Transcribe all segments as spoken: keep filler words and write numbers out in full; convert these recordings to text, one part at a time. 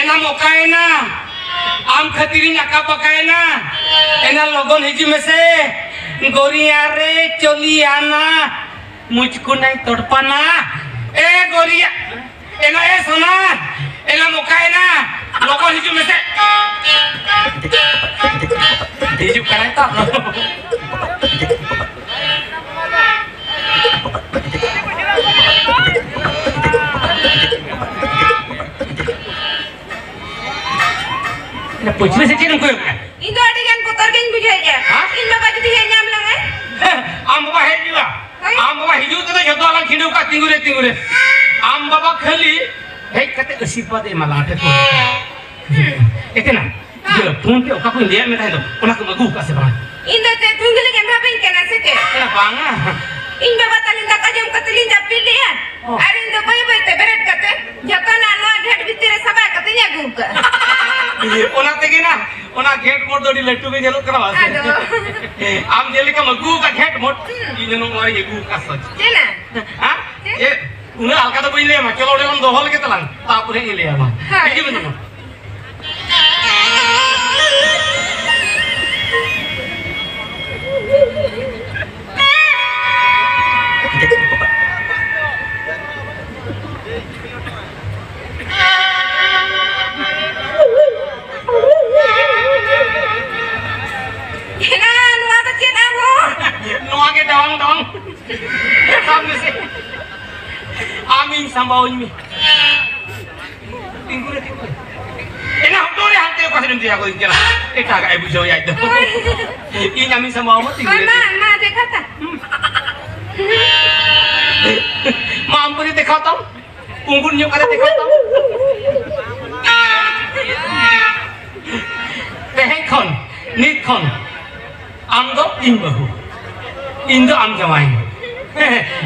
ᱮᱱᱟᱢ ᱚᱠᱟᱭᱮᱱᱟ? ᱟᱢ ᱠᱷᱟᱹᱛᱤᱨᱤᱧ ᱟᱠᱟ ᱯᱟᱠᱟᱭᱮᱱᱟ᱾ ᱮᱱᱟ ᱞᱚᱜᱚᱱ ᱦᱤᱡᱩᱜ ᱢᱮᱥᱮ᱾ ᱜᱳᱨᱤᱭᱟ ᱨᱮ ᱪᱚᱞᱤᱭᱟᱱᱟ, ᱢᱩᱪᱠᱩᱱᱟᱭ ᱛᱚᱲᱯᱟᱱᱟ᱾ ᱮ ᱜᱳᱨᱤᱭᱟ, ᱮᱱᱟ ᱮ ᱥᱳᱱᱟ, ᱮᱱᱟᱢ ᱚᱠᱟᱭᱮᱱᱟ? ᱞᱚᱜᱚᱱ ᱦᱤᱡᱩᱜ ᱢᱮᱥᱮ᱾ ᱦᱤᱡᱩᱜ ᱠᱟᱱᱟᱭ ᱛᱚ᱾ ᱯᱟᱹᱪᱷᱞᱟᱹ ᱥᱮ ᱪᱮᱫ ᱮᱢ ᱠᱚᱭᱚᱜ ᱠᱟᱱᱟ? ᱤᱧ ᱫᱚ ᱟᱹᱰᱤ ᱜᱟᱱ ᱵᱚᱛᱚᱨ ᱜᱤᱧ ᱵᱩᱡᱷᱟᱹᱣᱮᱫᱼᱟ᱾ ᱦᱮᱸ? ᱤᱧ ᱵᱟᱵᱟ ᱡᱩᱫᱤ ᱦᱮᱡ ᱧᱟᱢ ᱞᱟᱝᱟᱭ? ᱦᱮᱸ, ᱟᱢ ᱵᱟᱵᱟ ᱦᱮᱡ ᱦᱩᱭᱩᱜᱼᱟ᱾ ᱦᱳᱭ᱾ ᱟᱢ ᱵᱟᱵᱟ ᱦᱤᱡᱩᱜ ᱛᱮᱫᱚ ᱡᱚᱛᱚ ᱟᱞᱟᱝ ᱠᱷᱤᱸᱰᱟᱹᱣ ᱠᱟᱜ ᱛᱤᱸᱜᱩ ᱨᱮ, ᱛᱤᱸᱜᱩ ᱨᱮ᱾ ᱟᱢ ᱵᱟᱵᱟ ᱠᱷᱟᱹᱞᱤ ᱦᱮᱡ ᱠᱟᱛᱮ ᱟᱥᱤᱨᱵᱟᱫᱽ ᱮ ᱮᱢᱟ ᱞᱟᱝ ᱴᱷᱮᱱ᱾ ᱦᱩᱸ᱾ ᱮᱛᱮᱱᱟ, ᱦᱮᱸ᱾ ᱤᱭᱟᱹ, ᱯᱷᱳᱱ ᱛᱮ ᱚᱠᱟ ᱠᱚᱧ ᱞᱟᱹᱭᱟᱫ ᱢᱮ ᱛᱟᱦᱮᱸ ᱫᱚ, ᱚᱱᱟ ᱠᱚᱢ ᱟᱹᱜᱩ ᱟᱠᱟᱫ ᱥᱮ ᱵᱟᱝ? ᱤᱧ ᱫᱚ ᱪᱮᱫ ᱫᱷᱩᱸᱫᱽᱞᱤ ᱜᱮᱢ ᱵᱷᱟᱵᱤᱧ ᱠᱟᱱᱟ ᱥᱮ ᱪᱮᱫ? ᱮ, ᱵᱟᱝᱟ᱾ ᱤᱧ ᱵᱟᱵᱟ ᱛᱟᱹᱞᱤᱧ ᱫᱟᱠᱟ ᱡᱚᱢ ᱠᱟᱛᱮ ᱞᱤᱧ ᱡᱟᱹᱯᱤᱫ ᱞᱮᱜᱼᱟ᱾ ᱚ᱾ ᱟᱨ ᱤᱧ ᱫᱚ ᱵᱟᱹᱭ ᱵᱟᱹᱭ ᱛᱮ ᱵᱮᱨᱮᱫ ᱠᱟᱛᱮ ᱡᱚᱛᱚᱱᱟᱜ ᱱᱚᱣᱟ ᱜᱷᱮᱴ ᱵᱷᱤᱛᱤᱨ ᱨᱮ ᱥᱟᱵᱟ ᱠᱟᱛᱮᱧ ᱟᱹᱜᱩ ᱠᱟᱜᱼᱟ᱾ ᱚᱱᱟ ᱛᱮᱜᱮ ᱱᱟ, ᱚᱱᱟ ᱜᱷᱮᱴ ᱢᱳᱴ ᱫᱚ ᱟᱹᱰᱤ ᱞᱟᱹᱴᱩ ᱜᱮ ᱧᱮᱞᱚᱜ ᱠᱟᱱᱟ, ᱵᱟᱝ ᱥᱮ? ᱟᱫᱚ᱾ ᱟᱢ ᱡᱮᱞᱮᱠᱟᱢ ᱟᱹᱜᱩ ᱟᱠᱟᱫ ᱜᱷᱮᱴ ᱢᱳᱴ, ᱦᱩᱸ᱾ ᱤᱧ ᱦᱚᱸ ᱱᱚᱣᱟ ᱜᱤᱧ ᱟᱹᱜᱩ ᱟᱠᱟᱫ ᱥᱚᱡᱽ᱾ ᱪᱮᱫ ᱱᱟ? ᱦᱮᱸ? ᱪᱮᱫ? ᱪᱮᱫ? ᱩᱱᱟᱹᱜ ᱦᱟᱞᱠᱟ ᱫᱚ ᱵᱟᱹᱧ ᱞᱟᱹᱭᱟᱢᱟ, ᱪᱚᱞᱚ ᱚᱸᱰᱮ ᱵᱚᱱ ᱫᱚᱦᱚ ᱞᱮᱜᱮ ᱛᱟᱞᱟᱝ, ᱛᱟᱨᱯᱚᱨᱮ ᱤᱧ ᱞᱟᱹᱭᱟᱢᱟ᱾ ᱦᱳᱭ᱾ ᱦᱤᱡᱩᱜ ᱢᱮ ᱛᱟᱵᱚᱱ᱾ ᱮᱱᱟ, ᱱᱚᱣᱟ ᱫᱚ ᱪᱮᱫ ᱟᱨᱦᱚᱸ? ᱱᱚᱣᱟ ᱜᱮ ᱰᱟᱣᱟᱝ ᱰᱟᱣᱟᱝ᱾ ᱥᱟᱵ ᱢᱮᱥᱮ᱾ ᱟᱢ ᱤᱧ ᱥᱟᱢᱵᱟᱣᱟᱹᱧ ᱢᱮ᱾ ᱛᱤᱸᱜᱩ ᱨᱮ, ᱛᱤᱸᱜᱩ ᱨᱮ᱾ ᱮᱱᱟ ᱦᱚᱴᱚᱜ ᱨᱮ ᱦᱟᱱᱛᱮ ᱚᱠᱟ ᱥᱮᱫ ᱮᱢ ᱫᱮᱭᱟ ᱜᱚᱫᱤᱧ ᱠᱟᱱᱟ? ᱮᱴᱟᱜᱟᱜ ᱮ ᱵᱩᱡᱷᱟᱹᱣ ᱟᱡ ᱫᱚ᱾ ᱤᱧ ᱟᱢᱤᱧ ᱥᱟᱢᱵᱟᱣ ᱟᱢᱟ, ᱛᱤᱸᱜᱩ ᱨᱮ, ᱢᱟ, ᱛᱤᱸᱜᱩ ᱨᱮ᱾ ᱢᱟ, ᱫᱮᱠᱷᱟ ᱛᱟ᱾ ᱢᱟ, ᱟᱢ ᱯᱟᱹᱨᱤ ᱫᱮᱠᱷᱟᱣ ᱛᱟᱢ᱾ ᱯᱩᱸᱜᱩᱨ ᱧᱚᱜ ᱠᱟᱛᱮ ᱫᱮᱠᱷᱟᱣ ᱛᱟᱢ᱾ ᱛᱮᱦᱮᱧ ᱠᱷᱚᱱ, ᱱᱤᱛ ᱠᱷᱚᱱ ᱟᱢ ᱫᱚ ᱤᱧ ᱵᱟᱹᱦᱩ, ᱤᱧ ᱫᱚ ᱟᱢ ᱡᱟᱶᱟᱭ᱾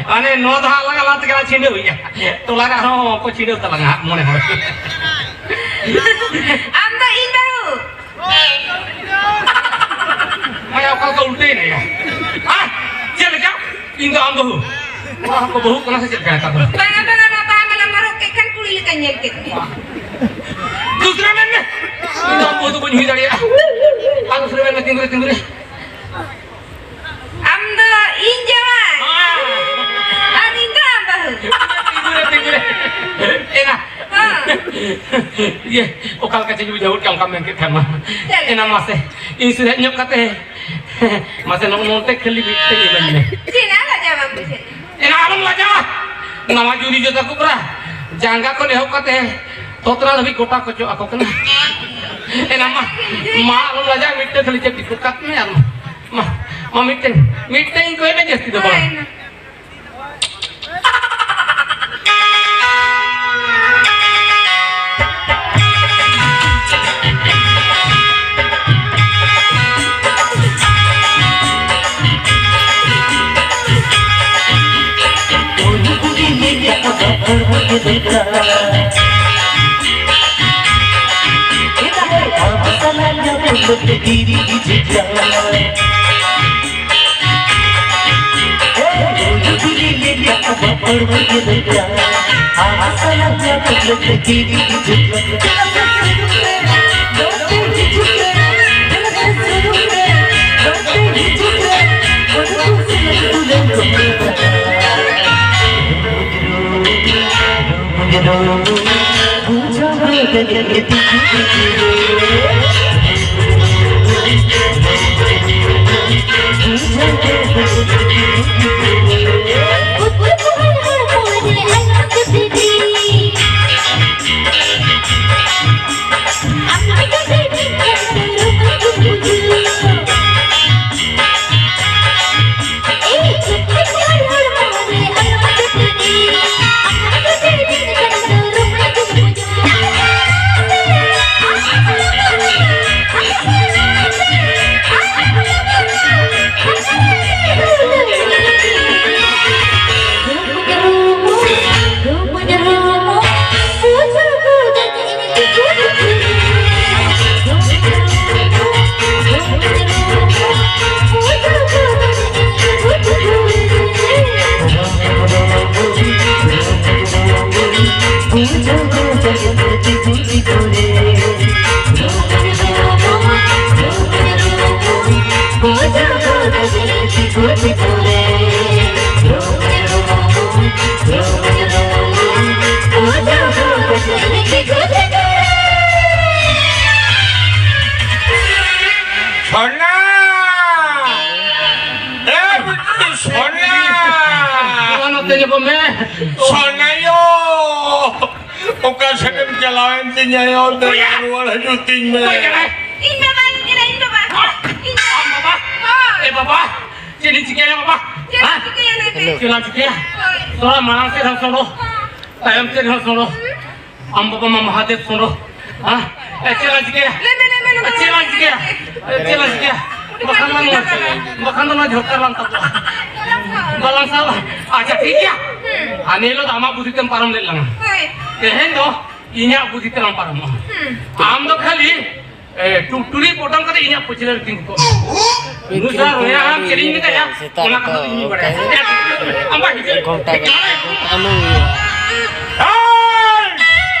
ᱢᱟᱱᱮ ᱱᱚᱣᱟ ᱫᱚ ᱦᱟᱸᱜ ᱟᱞᱟᱝ ᱟᱞᱟᱝ ᱛᱮᱜᱮ ᱞᱟᱝ ᱪᱷᱤᱰᱟᱹᱣ ᱮᱫᱼᱟ᱾ ᱴᱚᱞᱟ ᱨᱮ ᱟᱨᱦᱚᱸ ᱠᱚ ᱪᱷᱤᱰᱟᱹᱣ ᱛᱟᱞᱟᱝᱟ ᱦᱟᱸᱜ ᱢᱚᱬᱮ ᱦᱚᱲ᱾ ᱟᱢ ᱫᱚ ᱤᱧ ᱵᱟᱹᱦᱩ᱾ ᱢᱟᱭᱟ ᱚᱠᱟ ᱞᱮᱠᱟ ᱩᱞᱴᱟᱹᱭᱮᱱᱟ ᱭᱟ? ᱦᱮᱸ? ᱪᱮᱫ ᱞᱮᱠᱟ? ᱤᱧ ᱫᱚ ᱟᱢ ᱵᱟᱹᱦᱩ? ᱠᱚᱲᱟ ᱦᱚᱸᱠᱚ ᱵᱟᱹᱦᱩᱜ ᱠᱟᱱᱟ ᱥᱮ ᱪᱮᱫ ᱞᱮᱠᱟ ᱱᱮᱛᱟᱨ ᱫᱚ? ᱵᱟᱝᱟ, ᱵᱟᱝᱟ, ᱱᱚᱣᱟ ᱵᱟᱦᱟ ᱢᱟᱞᱟ ᱢᱟᱨᱚᱜ ᱠᱮᱫ ᱠᱷᱟᱱ ᱠᱩᱲᱤ ᱞᱮᱠᱟᱧ ᱧᱮᱞ ᱠᱮᱫ ᱢᱮᱭᱟ᱾ ᱤᱭᱟᱹ, ᱚᱠᱟ ᱞᱮᱠᱟ ᱪᱚᱧ ᱵᱩᱡᱷᱟᱹᱣ ᱜᱚᱫ ᱠᱮᱫ, ᱚᱱᱠᱟᱢ ᱢᱮᱱ ᱠᱮᱫ ᱠᱷᱟᱱ ᱢᱟ᱾ ᱪᱮᱫ ᱞᱮᱠᱟ? ᱮᱱᱟ ᱢᱟᱥᱮ, ᱤᱧ ᱥᱮᱫ ᱦᱮᱡ ᱧᱚᱜ ᱠᱟᱛᱮ, ᱢᱟᱥᱮ ᱱᱚᱜᱼᱚ ᱱᱚᱱᱛᱮ ᱠᱷᱟᱹᱞᱤ ᱢᱤᱫᱴᱮᱡ ᱤᱢᱟᱹᱧ ᱢᱮ᱾ ᱪᱮᱫ ᱟᱨ ᱞᱟᱡᱟᱣ ᱵᱟᱢ ᱵᱩᱡᱷᱟᱹᱣ? ᱮᱱᱟ ᱟᱞᱚᱢ ᱞᱟᱡᱟᱣᱟ᱾ ᱱᱟᱣᱟ ᱡᱩᱨᱤ ᱡᱚᱛᱟ ᱠᱚ ᱵᱨᱟ, ᱡᱟᱸᱜᱟ ᱠᱷᱚᱱ ᱮᱦᱚᱵ ᱠᱟᱛᱮ ᱛᱚᱛᱨᱟ ᱫᱷᱟᱹᱵᱤᱡ ᱜᱚᱴᱟ ᱠᱚᱪᱚᱜ ᱟᱠᱚ ᱠᱟᱱᱟ᱾ ᱮᱱᱟ ᱢᱟ, ᱢᱟ ᱟᱞᱚᱢ ᱞᱟᱡᱟᱣᱟ, ᱢᱤᱫᱴᱮᱡ ᱠᱷᱟᱹᱞᱤ ᱪᱮᱫ ᱴᱤᱠᱩᱴ ᱠᱟᱜ ᱢᱮ ᱟᱨ ᱢᱟ, ᱢᱟ, ᱢᱟ ᱢᱤᱫᱴᱮᱱ, ᱢᱤᱫᱴᱮᱱ ᱤᱧ ᱠᱚᱭ ᱢᱮ, ᱡᱟᱹᱥᱛᱤ ᱫᱚ ᱵᱟᱝ᱾ ᱦᱳᱭ, ᱮᱱᱟ᱾ ᱚᱠᱟ ᱥᱮᱫ ᱮᱢ ᱪᱟᱞᱟᱣᱮᱱ ᱛᱤᱧᱟ ᱭᱟ? ᱚᱠᱚᱭ ᱠᱟᱱᱟᱭ? ᱨᱩᱣᱟᱹᱲ ᱦᱤᱡᱩᱜ ᱛᱤᱧ ᱢᱮ᱾ ᱚᱠᱚᱭ ᱠᱟᱱᱟᱭ? ᱤᱧ ᱵᱟᱵᱟ, ᱤᱧ ᱠᱟᱱᱟᱭ, ᱤᱧ ᱵᱟᱵᱟ᱾ ᱟᱢ ᱵᱟᱵᱟ? ᱦᱳᱭ᱾ ᱮ ᱵᱟᱵᱟ, ᱪᱮᱫ ᱤᱧ ᱪᱤᱠᱟᱹᱭᱟ ᱵᱟᱵᱟ? ᱪᱮᱫ ᱮᱢ ᱦᱮᱸ? ᱪᱤᱠᱟᱹᱭᱟ ᱞᱟᱹᱭ ᱢᱮ? ᱪᱮᱫ ᱮᱢ ᱪᱤᱠᱟᱹᱭᱟ? ᱦᱳᱭ᱾ ᱛᱷᱚᱲᱟ ᱢᱟᱲᱟᱝ ᱥᱮᱫ ᱦᱚᱸ ᱥᱚᱸᱰᱚ, ᱦᱚᱸ᱾ ᱛᱟᱭᱚᱢ ᱥᱮᱫ ᱦᱚᱸ ᱥᱚᱸᱰᱚ᱾ ᱦᱩᱸ᱾ ᱟᱢ ᱵᱟᱵᱟ ᱢᱟ ᱢᱚᱦᱟᱫᱮᱵ ᱥᱚᱸᱰᱚ᱾ ᱦᱮᱸ? ᱮ, ᱪᱮᱫ ᱞᱟᱝ ᱪᱤᱠᱟᱹᱭᱟ? ᱞᱟᱹᱭ ᱢᱮ, ᱞᱟᱹᱭ ᱢᱮ, ᱞᱟᱹᱭ ᱢᱮ᱾ ᱪᱮᱫ ᱞᱟᱝ ᱪᱤᱠᱟᱹᱭᱟ? ᱮ, ᱪᱮᱫ ᱞᱟᱝ ᱪᱤᱠᱟᱹᱭᱟ? ᱵᱟᱠᱷᱟᱱ ᱢᱟ ᱱᱚᱣᱟ, ᱵᱟᱠᱷᱟᱱ ᱫᱚ ᱱᱚᱣᱟ ᱡᱷᱚᱨᱠᱟᱨ ᱞᱟᱝ ᱛᱟᱵᱚᱜᱼᱟ᱾ ᱵᱟᱞᱟᱝ ᱥᱟᱵᱟ᱾ ᱟᱪᱪᱷᱟ, ᱴᱷᱤᱠ ᱜᱮᱭᱟ᱾ ᱦᱩᱸ᱾ ᱦᱟᱱᱮ ᱦᱤᱞᱳᱜ ᱫᱚ ᱟᱢᱟᱜ ᱵᱩᱫᱷᱤ ᱛᱮᱢ ᱯᱟᱨᱚᱢ ᱞᱮᱫ ᱞᱟᱝᱟ᱾ ᱦᱳᱭ᱾ ᱛᱮᱦᱮᱧ ᱫᱚ ᱤᱧᱟᱹᱜ ᱵᱩᱫᱷᱤ ᱛᱮᱞᱟᱝ ᱯᱟᱨᱚᱢᱚᱜᱼᱟ᱾ ᱦᱩᱸ᱾ ᱟᱢ ᱫᱚ ᱠᱷᱟᱹᱞᱤ, ᱮ, ᱴᱩᱠᱴᱩᱨᱤ ᱯᱚᱴᱚᱢ ᱠᱟᱛᱮ ᱤᱧᱟᱹᱜ ᱯᱟᱹᱪᱷᱞᱟᱹ ᱨᱮ ᱛᱤᱸᱜᱩ ᱠᱚᱜ ᱢᱮ᱾ ᱱᱩᱭ ᱥᱟᱞᱟ ᱨᱚᱭᱟ ᱦᱟᱲᱟᱢ ᱪᱮᱫ ᱤᱧ ᱢᱮᱛᱟᱭᱟ, ᱥᱮᱛᱟᱜ ᱚᱱᱟ ᱠᱟᱛᱷᱟ ᱫᱚ ᱤᱧᱤᱧ ᱵᱟᱲᱟᱭᱟ᱾ ᱟᱢ ᱵᱟᱭ ᱦᱤᱡᱩᱜ᱾ ᱜᱷᱚᱱᱴᱟ ᱜᱟᱱ, ᱜᱷᱚᱱᱴᱟ ᱦᱩᱱᱟᱹᱝ ᱦᱩᱭᱩᱜᱼᱟ᱾ ᱮᱭ!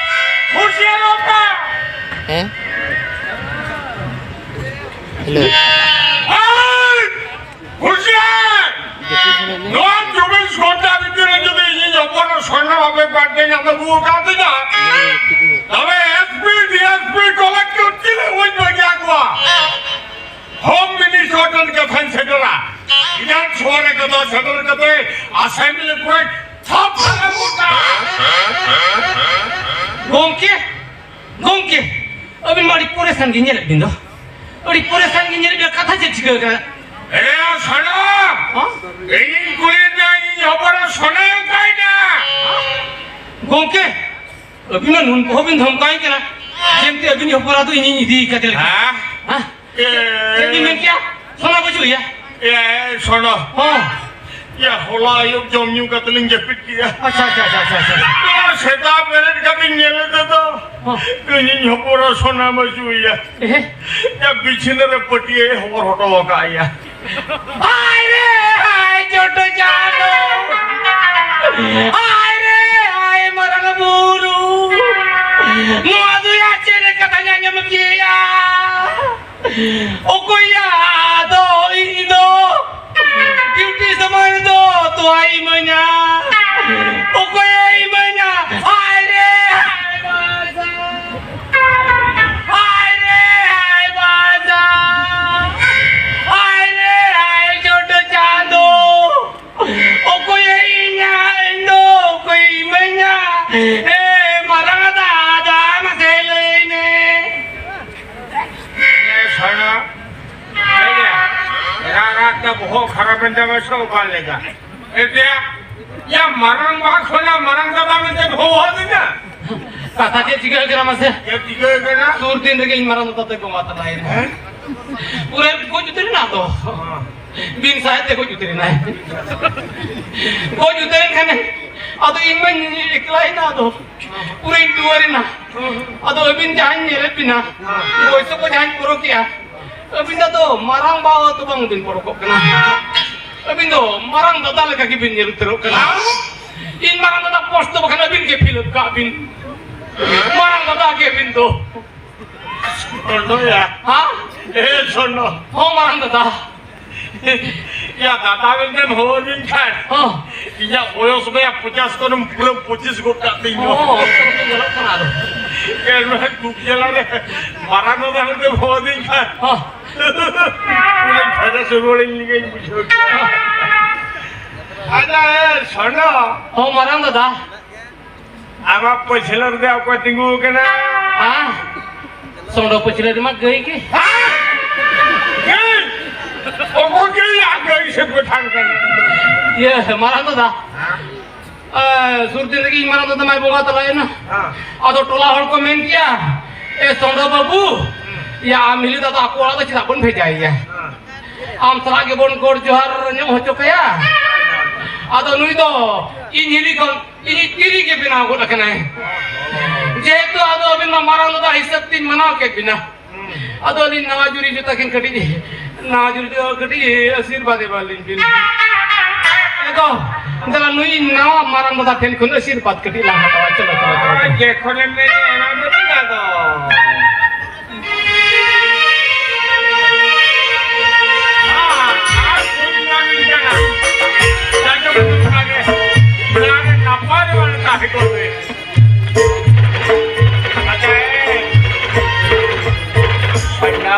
ᱦᱩᱸᱥᱤᱭᱟᱨᱚᱜ ᱯᱮ! ᱦᱮᱸ? ᱦᱮᱞᱳ᱾ ᱮᱭ! ᱦᱩᱸᱥᱤᱭᱟᱨ! ᱱᱚᱣᱟ ᱪᱚᱵᱵᱤᱥ ᱜᱷᱚᱱᱴᱟ ᱵᱷᱤᱛᱤᱨ ᱨᱮ ᱡᱩᱫᱤ ᱤᱧᱤᱧ ᱦᱚᱯᱚᱱ ᱥᱚᱨᱱᱚ ᱵᱷᱟᱵᱮ ᱵᱟᱨᱛᱮ ᱧᱟᱢ ᱟᱹᱜᱩ ᱟᱠᱟᱫ ᱛᱤᱧᱟ, ᱛᱚᱵᱮ SP, DSP, collector ᱪᱤᱞᱤ ᱦᱚᱸ ᱵᱟᱹᱧ ᱵᱟᱹᱜᱤᱭᱟ ᱠᱚᱣᱟ᱾ Home Minister ᱴᱷᱮᱱ ᱠᱟᱛᱷᱟᱧ ᱥᱮᱴᱮᱨᱟ᱾ ᱵᱤᱫᱷᱟᱱ ᱥᱚᱵᱷᱟ ᱨᱮ ᱠᱟᱛᱷᱟ ᱥᱮᱴᱮᱨ ᱠᱟᱛᱮ Assembly ᱠᱚᱨᱮ ᱛᱷᱟᱯ ᱠᱟᱛᱮ ᱜᱚᱴᱟ᱾ ᱜᱚᱢᱠᱮ, ᱜᱚᱢᱠᱮ, ᱟᱹᱵᱤᱱ ᱢᱟ ᱟᱹᱰᱤ ᱯᱚᱨᱮᱥᱟᱱ ᱜᱮ ᱧᱮᱞᱮᱫ ᱵᱤᱱ ᱫᱚ᱾ ᱟᱹᱰᱤ ᱯᱚᱨᱮᱥᱟᱱ ᱜᱮ ᱧᱮᱞᱮᱫ ᱵᱤᱱ, ᱠᱟᱛᱷᱟ ᱪᱮᱫ ᱪᱤᱠᱟᱹ ᱟᱠᱟᱱᱟ? ᱮ ᱥᱟᱱᱟ! ᱦᱚᱸ? ᱤᱧᱤᱧ ᱠᱩᱞᱤᱭᱮᱫ ᱢᱮᱭᱟ, ᱤᱧ ᱦᱚᱯᱚᱱ ᱥᱚᱱᱟᱭ ᱚᱠᱟᱭᱮᱱᱟ? ᱜᱚᱢᱠᱮ, ᱟᱹᱵᱤᱱ ᱢᱟ ᱱᱩᱱ ᱠᱚᱦᱚᱸ ᱵᱤᱱ ᱫᱷᱚᱢᱠᱟᱣᱮ ᱠᱟᱱᱟ᱾ ᱡᱮᱢᱛᱤ ᱟᱹᱵᱤᱱ ᱦᱚᱯᱚᱱ ᱫᱚ ᱤᱧᱤᱧ ᱤᱫᱤ ᱠᱟᱫᱮ ᱞᱮᱠᱟ᱾ ᱦᱮᱸ? ᱦᱮᱸ? ᱮ᱾ ᱪᱮᱫ ᱵᱤᱱ ᱢᱮᱱ ᱠᱮᱭᱟ? ᱥᱚᱱᱟ ᱵᱟᱹᱪᱩᱜ ᱮᱭᱟ? ᱮ, ᱥᱚᱱᱟ᱾ ᱦᱚᱸ᱾ ᱭᱟ, ᱦᱚᱞᱟ ᱟᱹᱭᱩᱵ ᱡᱚᱢ ᱧᱩ ᱠᱟᱛᱮ ᱞᱤᱧ ᱡᱟᱹᱯᱤᱫ ᱠᱮᱜᱼᱟ᱾ ᱟᱪᱪᱷᱟ, ᱟᱪᱪᱷᱟ, ᱟᱪᱪᱷᱟ, ᱟᱪᱪᱷᱟ, ᱟᱪᱪᱷᱟ᱾ ᱱᱚᱣᱟ ᱥᱮᱛᱟᱜ ᱵᱮᱨᱮᱫ ᱠᱟᱛᱮᱧ ᱧᱮᱞ ᱮᱫᱟ ᱛᱚ, ᱦᱚᱸ᱾ ᱤᱧᱤᱧ ᱦᱚᱯᱚᱱ ᱥᱚᱱᱟ ᱵᱟᱹᱪᱩᱜ ᱮᱭᱟ᱾ ᱮᱦᱮ᱾ ᱭᱟ, ᱵᱤᱪᱷᱱᱟᱹ ᱨᱮ ᱯᱟᱹᱴᱭᱟᱹᱭ ᱦᱚᱵᱚᱨ ᱦᱚᱴᱚ ᱟᱠᱟᱫ ᱮᱭᱟ᱾ ᱦᱟᱭ ᱨᱮ, ᱦᱟᱭ ᱪᱚᱴ ᱪᱟᱸᱫᱚ᱾ ᱦᱟᱭ ᱨᱮ, ᱦᱟᱭ ᱢᱟᱨᱟᱝ ᱵᱩᱨᱩ᱾ ᱱᱚᱣᱟ ᱫᱚ ᱭᱟ ᱪᱮᱫ ᱠᱟᱛᱷᱟᱧ ᱟᱸᱡᱚᱢ ᱠᱮᱭᱟ? ᱚᱠᱚᱭᱟ ᱫᱚ ᱤᱧ ᱫᱚ ᱰᱤᱭᱩᱴᱤ ᱥᱚᱢᱚᱭ ᱨᱮᱫᱚ ᱛᱚᱣᱟᱭ ᱤᱢᱟᱹᱧᱟ? ᱚᱠᱚᱭᱮ ᱤᱢᱟᱹᱧᱟ? ᱦᱟᱭ ᱨᱮ, ᱦᱟᱭ ᱵᱟᱥᱟ᱾ ᱦᱟᱭ ᱨᱮ, ᱦᱟᱭ ᱵᱟᱥᱟ᱾ ᱦᱟᱭ ᱨᱮ, ᱦᱟᱭ ᱪᱚᱴ ᱪᱟᱸᱫᱚ᱾ ᱚᱠᱚᱭᱮ ᱤᱧᱟ ᱤᱧ ᱫᱚ? ᱚᱠᱚᱭᱮ ᱤᱢᱟᱹᱧᱟ? ᱮ ᱢᱟᱨᱟᱝ ᱵᱚᱦᱚᱜ ᱠᱷᱟᱨᱟᱯ ᱮᱱ ᱛᱟᱢᱟ ᱥᱮ ᱚᱠᱟ ᱞᱮᱠᱟ? ᱮᱱᱛᱮ, ᱭᱟ, ᱢᱟᱨᱟᱝ ᱵᱟ ᱠᱷᱚᱱᱟᱜ ᱢᱟᱨᱟᱝ ᱫᱟᱫᱟ ᱢᱮᱱᱛᱮ ᱦᱚᱦᱚ ᱟᱹᱫᱤᱧᱟ᱾ ᱠᱟᱛᱷᱟ ᱪᱮᱫ ᱪᱤᱠᱟᱹ ᱠᱟᱱᱟ ᱢᱟᱥᱮ? ᱪᱮᱫ ᱪᱤᱠᱟᱹ ᱠᱟᱱᱟ? ᱥᱩᱨ ᱫᱤᱱ ᱨᱮᱜᱮ ᱤᱧ ᱢᱟᱨᱟᱝ ᱫᱟᱫᱟ ᱛᱮ ᱵᱚᱸᱜᱟ ᱛᱟᱞᱟᱭᱮᱱᱟ᱾ ᱦᱮᱸ? ᱯᱩᱨᱟᱹ ᱜᱚᱡ ᱩᱛᱟᱹᱨ ᱮᱱᱟ ᱟᱫᱚ᱾ ᱦᱮᱸ᱾ ᱵᱤᱱ ᱥᱟᱦᱮᱫ ᱛᱮ ᱜᱚᱡ ᱩᱛᱟᱹᱨ ᱮᱱᱟᱭ᱾ ᱜᱚᱡ ᱩᱛᱟᱹᱨ ᱮᱱ ᱠᱷᱟᱱᱮ ᱟᱫᱚ ᱤᱧ ᱢᱟᱧ ᱮᱠᱞᱟᱭᱮᱱᱟ ᱟᱫᱚ᱾ ᱯᱩᱨᱟᱹᱧ ᱴᱩᱣᱟᱹᱨ ᱮᱱᱟ᱾ ᱟᱫᱚ ᱟᱹᱵᱤᱱ ᱡᱟᱦᱟᱸᱧ ᱧᱮᱞᱮᱫ ᱵᱤᱱᱟ, ᱵᱚᱭᱥᱚ ᱠᱚ ᱡᱟᱦᱟᱸᱧ ᱯᱚᱨᱚᱠᱮᱜᱼᱟ, ᱟᱹᱵᱤᱱ ᱫᱚ ᱟᱫᱚ ᱢᱟᱨᱟᱝ ᱵᱟᱵᱟ ᱫᱚ ᱵᱟᱝ ᱵᱤᱱ ᱯᱚᱨᱚᱠᱚᱜ ᱠᱟᱱᱟ᱾ ᱟᱹᱵᱤᱱ ᱫᱚ ᱢᱟᱨᱟᱝ ᱫᱟᱫᱟ ᱞᱮᱠᱟ ᱜᱮᱵᱤᱱ ᱧᱮᱞ ᱩᱛᱟᱹᱨᱚᱜ ᱠᱟᱱᱟ᱾ ᱤᱧ ᱢᱟᱨᱟᱝ ᱫᱟᱫᱟ ᱯᱳᱥᱴ ᱫᱚ ᱵᱟᱠᱷᱟᱱ ᱟᱹᱵᱤᱱ ᱜᱮ ᱯᱷᱤᱞᱟᱯ ᱠᱟᱜ ᱵᱤᱱ᱾ ᱢᱟᱨᱟᱝ ᱫᱟᱫᱟ ᱜᱮ ᱟᱹᱵᱤᱱ ᱫᱚ᱾ ᱥᱚᱱᱚᱭᱟ᱾ ᱦᱮᱸ? ᱮ ᱥᱚᱱᱚ᱾ ᱦᱚᱸ, ᱢᱟᱨᱟᱝ ᱫᱟᱫᱟ᱾ ᱭᱟ, ᱫᱟᱫᱟ ᱢᱮᱱᱛᱮᱢ ᱦᱚᱦᱚ ᱞᱤᱧ ᱠᱷᱟᱱ᱾ ᱦᱚᱸ᱾ ᱤᱧᱟᱹᱜ ᱵᱚᱭᱚᱥ ᱢᱟ ᱭᱟ ᱯᱚᱪᱟᱥ ᱠᱷᱚᱱᱮᱢ ᱯᱩᱨᱟᱹ ᱯᱚᱸᱪᱤᱥ ᱜᱚᱫ ᱠᱟᱜ ᱛᱤᱧ ᱫᱚ᱾ ᱦᱚᱸ, ᱚᱱᱠᱟ ᱜᱮ ᱧᱮᱞᱚᱜ ᱠᱟᱱᱟ ᱟᱫᱚ᱾ ᱮᱱ ᱨᱮᱦᱚᱸ ᱫᱩᱠ ᱡᱟᱞᱟ ᱨᱮ ᱢᱟᱨᱟᱝ ᱫᱟᱫᱟ ᱢᱮᱱᱛᱮᱢ ᱦᱚᱦᱚ ᱞᱤᱧ ᱠᱷᱟᱱ᱾ ᱦᱚᱸ᱾ ᱯᱩᱨᱟᱹ ᱯᱷᱮᱰᱮ ᱥᱩᱢᱩᱲᱤᱧ ᱞᱮᱠᱟᱧ ᱵᱩᱡᱷᱟᱹᱣ ᱠᱮᱫᱟ᱾ ᱟᱫᱚ ᱮ ᱥᱚᱱᱚ᱾ ᱦᱚᱸ, ᱢᱟᱨᱟᱝ ᱫᱟᱫᱟ᱾ ᱟᱢᱟᱜ ᱯᱟᱹᱪᱷᱞᱟᱹ ᱨᱮᱫᱚ ᱚᱠᱚᱭ ᱛᱤᱸᱜᱩ ᱟᱠᱟᱱᱟ? ᱦᱮᱸ? ᱥᱚᱸᱰᱚ ᱯᱟᱹᱪᱷᱞᱟᱹ ᱨᱮᱢᱟ ᱜᱟᱹᱭ ᱜᱮ᱾ ᱦᱮᱸ? ᱜᱟᱹᱭ? ᱚᱠᱚᱭ ᱜᱟᱹᱭ? ᱟᱨ ᱜᱟᱹᱭ ᱥᱮ ᱜᱚᱴᱷᱟᱱ ᱠᱟᱱᱟ? ᱤᱭᱟᱹ, ᱢᱟᱨᱟᱝ ᱫᱟᱫᱟ᱾ ᱦᱮᱸ? ᱮ, ᱥᱩᱨ ᱫᱤᱱ ᱨᱮᱜᱮ ᱤᱧ ᱢᱟᱨᱟᱝ ᱫᱟᱫᱟ ᱢᱟᱭ ᱵᱚᱸᱜᱟ ᱛᱟᱞᱟᱭᱮᱱᱟ᱾ ᱦᱮᱸ᱾ ᱟᱫᱚ ᱴᱚᱞᱟ ᱦᱚᱲ ᱠᱚ ᱢᱮᱱ ᱠᱮᱭᱟ, "ᱮ, ᱥᱚᱸᱰᱚ ᱵᱟᱹᱵᱩ, ᱦᱮᱸ, ᱭᱟ, ᱟᱢ ᱦᱤᱞᱤ ᱫᱟᱫᱟ ᱟᱠᱚ ᱚᱲᱟᱜ ᱫᱚ ᱪᱮᱫᱟᱜ ᱵᱚᱱ ᱵᱷᱮᱡᱟᱭᱮᱭᱟ? ᱦᱮᱸ᱾ ᱟᱢ ᱥᱟᱞᱟᱜ ᱜᱮᱵᱚᱱ ᱜᱚᱰ ᱡᱚᱦᱟᱨ ᱧᱚᱜ ᱦᱚᱪᱚ ᱠᱟᱭᱟ᱾ ᱟᱫᱚ ᱱᱩᱭ ᱫᱚ ᱤᱧ ᱦᱤᱞᱤ ᱠᱷᱚᱱ ᱤᱧᱤᱡ ᱛᱤᱨᱤ ᱜᱮ ᱵᱮᱱᱟᱣ ᱜᱚᱫ ᱟᱠᱟᱱᱟᱭ᱾ ᱡᱮᱦᱮᱛᱩ ᱟᱫᱚ ᱟᱹᱵᱤᱱ ᱢᱟ ᱢᱟᱨᱟᱝ ᱫᱟᱫᱟ ᱦᱤᱥᱟᱹᱵ ᱛᱤᱧ ᱢᱟᱱᱟᱣ ᱠᱮᱫ ᱵᱤᱱᱟ᱾ ᱟᱫᱚ ᱟᱹᱞᱤᱧ ᱱᱟᱣᱟ ᱡᱩᱨᱤ ᱡᱩᱛᱟ ᱠᱤᱱ ᱠᱟᱹᱴᱤᱡ, ᱱᱟᱣᱟ ᱡᱩᱨᱤ ᱫᱚ ᱠᱟᱹᱴᱤᱡ ᱟᱥᱤᱨᱵᱟᱫᱽ ᱮᱢᱟ ᱞᱤᱧ ᱵᱤᱱ᱾ ᱮ ᱜᱚ, ᱫᱮᱞᱟ ᱱᱩᱭ ᱱᱟᱣᱟ ᱢᱟᱨᱟᱝ ᱫᱟᱫᱟ ᱴᱷᱮᱱ ᱠᱷᱚᱱ ᱟᱥᱤᱨᱵᱟᱫᱽ ᱠᱟᱹᱴᱤᱡ ᱞᱟᱝ ᱦᱟᱛᱟᱣᱟ᱾ ᱪᱚᱞᱚ, ᱪᱚᱞᱚ, ᱪᱚᱞᱚ, ᱪᱚᱞᱚ᱾ ᱡᱮᱠᱷᱚᱱᱮᱢ ᱢᱮᱱᱮᱫ ᱚᱱᱟ ᱫᱚ ᱪᱮᱫᱟᱜ ᱫᱚ? ᱟᱨ ᱪᱮᱫ ᱮᱢ ᱢᱮᱱ ᱠᱟᱱᱟ? ᱡᱟᱭᱦᱳᱠ, ᱚᱱᱠᱟ ᱜᱮ᱾ ᱚᱱᱟ ᱜᱮ ᱱᱟᱯᱟᱭ ᱫᱚ ᱵᱟᱝ ᱛᱟᱦᱮᱸ ᱠᱚᱜ ᱜᱮ᱾ ᱟᱪᱪᱷᱟ, ᱮ᱾ ᱥᱚᱱᱰᱟ᱾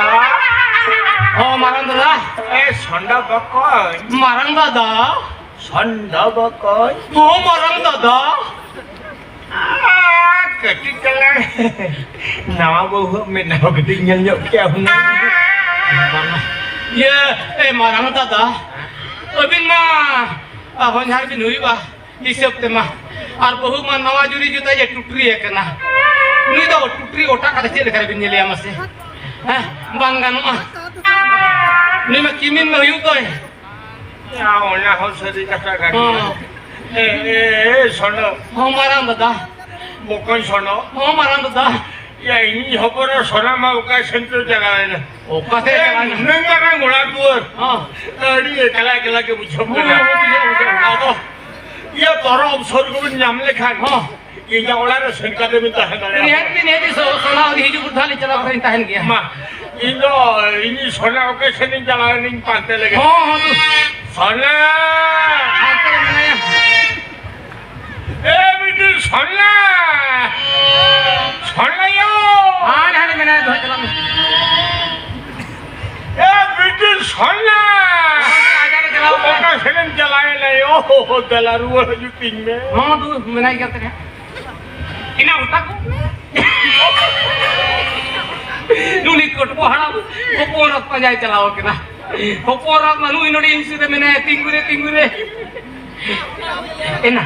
ᱦᱚᱸ, ᱢᱟᱨᱟᱝ ᱫᱟᱫᱟ᱾ ᱮ, ᱥᱚᱱᱰᱟ ᱵᱚᱠᱚᱧ᱾ ᱢᱟᱨᱟᱝ ᱫᱟᱫᱟ᱾ ᱥᱚᱱᱰᱟ ᱵᱚᱠᱚᱧ᱾ ᱦᱚᱸ, ᱢᱟᱨᱟᱝ ᱫᱟᱫᱟ᱾ ᱟ, ᱠᱟᱹᱴᱤᱡ ᱛᱟᱞᱟᱝ ᱱᱟᱣᱟ ᱵᱟᱹᱦᱩᱣᱟᱜ ᱢᱮᱫ ᱦᱚᱸ ᱠᱟᱹᱴᱤᱡ ᱧᱮᱞ ᱧᱚᱜ ᱠᱮᱭᱟ ᱦᱩᱱᱟᱹᱝ᱾ ᱵᱟᱝᱟ᱾ ᱤᱭᱟᱹ, ᱮ ᱢᱟᱨᱟᱝ ᱫᱟᱫᱟ, ᱟᱹᱵᱤᱱ ᱢᱟ ᱦᱚᱧᱦᱟᱨ ᱵᱤᱱ ᱦᱩᱭᱩᱜᱼᱟ ᱦᱤᱥᱟᱹᱵ ᱛᱮᱢᱟ᱾ ᱟᱨ ᱵᱟᱹᱦᱩ ᱢᱟ ᱱᱟᱣᱟ ᱡᱩᱨᱤ ᱡᱩᱛᱟᱹ ᱜᱮ ᱴᱩᱴᱨᱤ ᱟᱠᱟᱱᱟ᱾ ᱱᱩᱭ ᱫᱚ ᱴᱩᱴᱨᱤ ᱚᱴᱟᱜ ᱠᱟᱛᱮ ᱪᱮᱫ ᱞᱮᱠᱟ ᱨᱮᱵᱤᱱ ᱧᱮᱞᱮᱭᱟ ᱢᱟᱥᱮ? ᱦᱮᱸ, ᱵᱟᱝ ᱜᱟᱱᱚᱜᱼᱟ᱾ ᱱᱩᱭ ᱢᱟ ᱠᱤᱢᱤᱱ ᱢᱟ ᱦᱩᱭᱩᱜ ᱫᱚᱭ᱾ ᱭᱟ, ᱚᱱᱟ ᱦᱚᱸ ᱥᱟᱹᱨᱤ ᱠᱟᱛᱷᱟ ᱠᱟᱱ ᱜᱮᱭᱟ᱾ ᱦᱚᱸ᱾ ᱮ, ᱮ, ᱮ, ᱥᱚᱱᱚ᱾ ᱦᱚᱸ, ᱢᱟᱨᱟᱝ ᱫᱟᱫᱟ᱾ ᱵᱚᱠᱚᱧ ᱥᱚᱱᱚ᱾ ᱦᱚᱸ, ᱢᱟᱨᱟᱝ ᱫᱟᱫᱟ᱾ ᱭᱟ, ᱤᱧᱤᱡ ᱦᱚᱯᱚᱱ ᱮᱨᱟ ᱥᱚᱱᱟ ᱢᱟ ᱚᱠᱟ ᱥᱮᱱ ᱪᱚ ᱪᱟᱞᱟᱣ ᱮᱱᱟ᱾ ᱚᱠᱟ ᱥᱮᱫ ᱮ, ᱪᱟᱞᱟᱣ ᱮᱱᱟ? ᱱᱩᱱᱟᱹᱜ ᱢᱟᱨᱟᱝ ᱚᱲᱟᱜ ᱫᱩᱣᱟᱹᱨ᱾ ᱦᱚᱸ᱾ ᱟᱹᱰᱤ ᱮᱠᱞᱟ ᱮᱠᱞᱟ ᱜᱮ ᱵᱩᱡᱷᱟᱹᱣ ᱦᱚᱸ, ᱠᱟᱱᱟ᱾ ᱦᱚᱸ, ᱵᱩᱡᱷᱟᱹᱣ, ᱵᱩᱡᱷᱟᱹᱣ᱾ ᱟᱫᱚ, ᱭᱟ, ᱛᱚᱨᱚ ᱚᱵᱥᱚᱨ ᱠᱚᱵᱤᱱ ᱧᱟᱢ ᱞᱮᱠᱷᱟᱱ᱾ ᱦᱚᱸ᱾ ᱤᱧᱟᱹᱜ ᱚᱲᱟᱜ ᱨᱮ ᱥᱮᱱ ᱠᱟᱛᱮ ᱵᱤᱱ ᱛᱟᱦᱮᱸ ᱫᱟᱲᱮᱭᱟᱜᱼᱟ᱾ ᱱᱤᱦᱟᱹᱛ ᱜᱮ, ᱱᱤᱦᱟᱹᱛ ᱜᱮ, ᱥᱚ-, ᱥᱚᱱᱟ ᱦᱤᱡᱩᱜ ᱵᱚᱫᱷᱟ ᱞᱤᱧ ᱪᱟᱞᱟᱣ ᱠᱟᱛᱮ ᱞᱤᱧ ᱛᱟᱦᱮᱱ ᱜᱮᱭᱟ᱾ ᱢᱟ, ᱤᱧ ᱫᱚ, ᱤᱧ ᱥᱚᱱᱟ ᱚᱠᱮ ᱥᱮᱱᱤᱧ ᱪᱟᱞᱟᱣ ᱮᱱᱟᱧ ᱯᱟᱱᱛᱮ ᱞᱟᱹᱜᱤᱫ᱾ ᱦᱚᱸ, ᱦᱚᱸ, ᱫᱩ- ᱥᱚᱱᱟ! ᱦᱟᱱᱛᱮ ᱨᱮ ᱢᱮᱱᱟᱭᱟ᱾ ᱮ ᱵᱤᱴᱤ ᱥᱚᱱᱟ! ᱥᱚᱱᱟ ᱭᱳ! ᱦᱟᱸᱰᱮ, ᱦᱟᱸᱰᱮ ᱢᱮᱱᱟᱭᱟ, ᱫᱚᱦᱚᱭ ᱪᱟᱞᱟᱜ ᱢᱮ᱾ ᱮ ᱵᱤᱴᱤ ᱥᱚᱱᱟ! ᱦᱟᱸᱰᱮ ᱪᱟᱞᱟᱣ ᱠᱟᱱᱟ᱾ ᱚᱠᱟ ᱥᱮᱱᱮᱢ ᱪᱟᱞᱟᱣ ᱮᱱᱟ ᱭᱳ? ᱫᱮᱞᱟ ᱨᱩᱣᱟᱹᱲ ᱦᱤᱡᱩᱜ ᱛᱤᱧ ᱢᱮ᱾ ᱦᱚᱸ, ᱫᱩ ᱢᱮᱱᱟᱭ ᱜᱮᱭᱟ ᱛᱟᱦᱮᱸ᱾ ᱤᱱᱟᱹ ᱚᱴᱟ ᱠᱚ᱾ ᱱᱩᱱᱤ ᱠᱚᱴᱠᱚ ᱦᱟᱲᱟᱢ ᱦᱚᱯᱚᱱ ᱮᱨᱟ ᱯᱟᱸᱡᱟᱭ ᱪᱟᱞᱟᱣ ᱠᱟᱱᱟ᱾ ᱦᱚᱯᱚᱱ ᱮᱨᱟ ᱢᱟ ᱱᱩᱭ ᱱᱚᱰᱮ ᱤᱧ ᱥᱩᱨ ᱨᱮ ᱢᱮᱱᱟᱭᱟ, ᱛᱤᱸᱜᱩ ᱨᱮ, ᱛᱤᱸᱜᱩ ᱨᱮ᱾ ᱮᱱᱟ,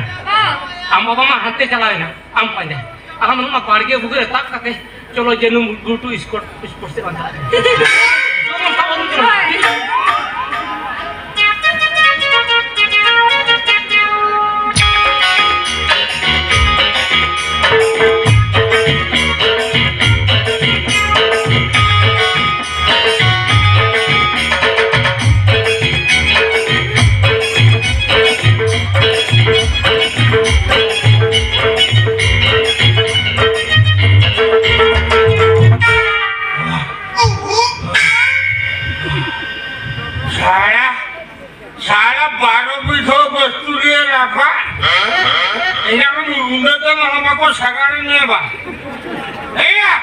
ᱟᱢ ᱵᱟᱵᱟ ᱢᱟ ᱦᱟᱱᱛᱮ ᱪᱟᱞᱟᱣ ᱮᱱᱟ, ᱟᱢ ᱯᱟᱸᱡᱟ᱾ ᱟᱨ ᱟᱢ ᱱᱚᱣᱟ ᱵᱟᱲᱜᱮ ᱵᱩᱜᱟᱹ ᱨᱮ ᱛᱟᱵ ᱠᱟᱛᱮ, ᱪᱚᱞᱚ ᱡᱮ ᱱᱩᱢ ᱜᱩᱴᱩ ᱥᱠᱚᱴ, ᱥᱯᱳᱨᱴᱥ ᱥᱮᱫ ᱵᱟᱝ ᱪᱟᱞᱟᱜ ᱠᱟᱱᱟ᱾ ᱡᱮᱢᱚᱱ ᱥᱟᱵ ᱟᱹᱜᱩ ᱠᱟᱱᱟ᱾ ᱥᱟᱲᱟ, ᱥᱟᱲᱟ ᱵᱟᱨᱚ ᱵᱤᱜᱷᱟᱹ ᱵᱟᱹᱥᱛᱩ ᱨᱮ ᱨᱟᱯᱟ᱾ ᱮᱱᱟ ᱠᱚ ᱨᱩᱸᱰᱟᱹ ᱛᱮ ᱢᱟ ᱵᱟᱠᱚ ᱥᱟᱜᱟᱲ ᱱᱮ ᱵᱟ᱾ ᱮᱭᱟ,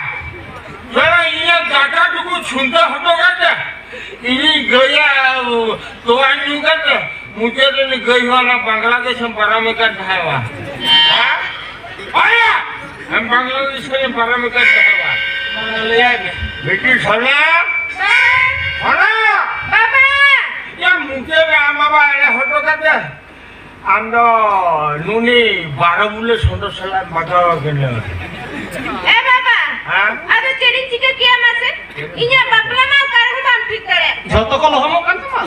ᱥᱟᱲᱟ ᱤᱧᱟᱹᱜ ᱜᱟᱰᱟ ᱴᱩᱠᱩ ᱪᱷᱩᱱᱫᱟ ᱦᱚᱴᱚ ᱠᱟᱛᱮ, ᱤᱧᱤᱧ ᱜᱟᱹᱭᱟ ᱛᱚᱣᱟ ᱧᱩ ᱠᱟᱛᱮ, ᱢᱩᱪᱟᱹᱫ ᱨᱮ ᱩᱱᱤ ᱜᱟᱹᱭ ᱦᱚᱸ ᱚᱱᱟ ᱵᱟᱝᱞᱟᱫᱮᱥ ᱮᱢ ᱯᱟᱨᱚᱢ ᱟᱠᱟᱫ ᱛᱟᱦᱮᱸᱫ ᱵᱟ᱾ ᱦᱮᱸ? ᱟᱭᱟ! ᱟᱢ ᱵᱟᱝᱞᱟᱫᱮᱥ ᱠᱷᱚᱱ ᱮᱢ ᱯᱟᱨᱚᱢ ᱟᱠᱟᱫ ᱛᱟᱦᱮᱸᱫ ᱵᱟ᱾ ᱞᱟᱹᱭᱟᱭ ᱢᱮ᱾ ᱵᱤᱴᱤ ᱥᱚᱱᱟ! ᱥᱚᱱᱟ! ᱪᱮᱫ ᱨᱮ ᱟᱢ ᱵᱟᱵᱟ ᱮᱲᱮ ᱦᱚᱴᱚ ᱠᱟᱛᱮ ᱟᱢ ᱫᱚ ᱱᱩᱱᱤ ᱵᱟᱨᱚ ᱵᱩᱞᱟᱹ ᱥᱚᱸᱰᱚ ᱥᱟᱞᱟᱜ ᱮᱢ ᱵᱟᱜᱟᱣ ᱟᱠᱟᱱᱟ? ᱮ ᱵᱟᱵᱟ, ᱦᱮᱸ? ᱟᱫᱚ ᱪᱮᱫ ᱤᱧ ᱪᱤᱠᱟᱹ ᱠᱮᱭᱟ ᱢᱟᱥᱮ? ᱤᱧᱟᱹᱜ ᱵᱟᱯᱞᱟ ᱢᱟ ᱚᱠᱟ ᱨᱮᱦᱚᱸ ᱵᱟᱢ ᱴᱷᱤᱠ ᱫᱟᱲᱮᱭᱟᱜ᱾ ᱡᱷᱚᱛᱚ ᱠᱚ ᱞᱚᱦᱚᱢᱚᱜ ᱠᱟᱱ ᱛᱟᱢᱟ᱾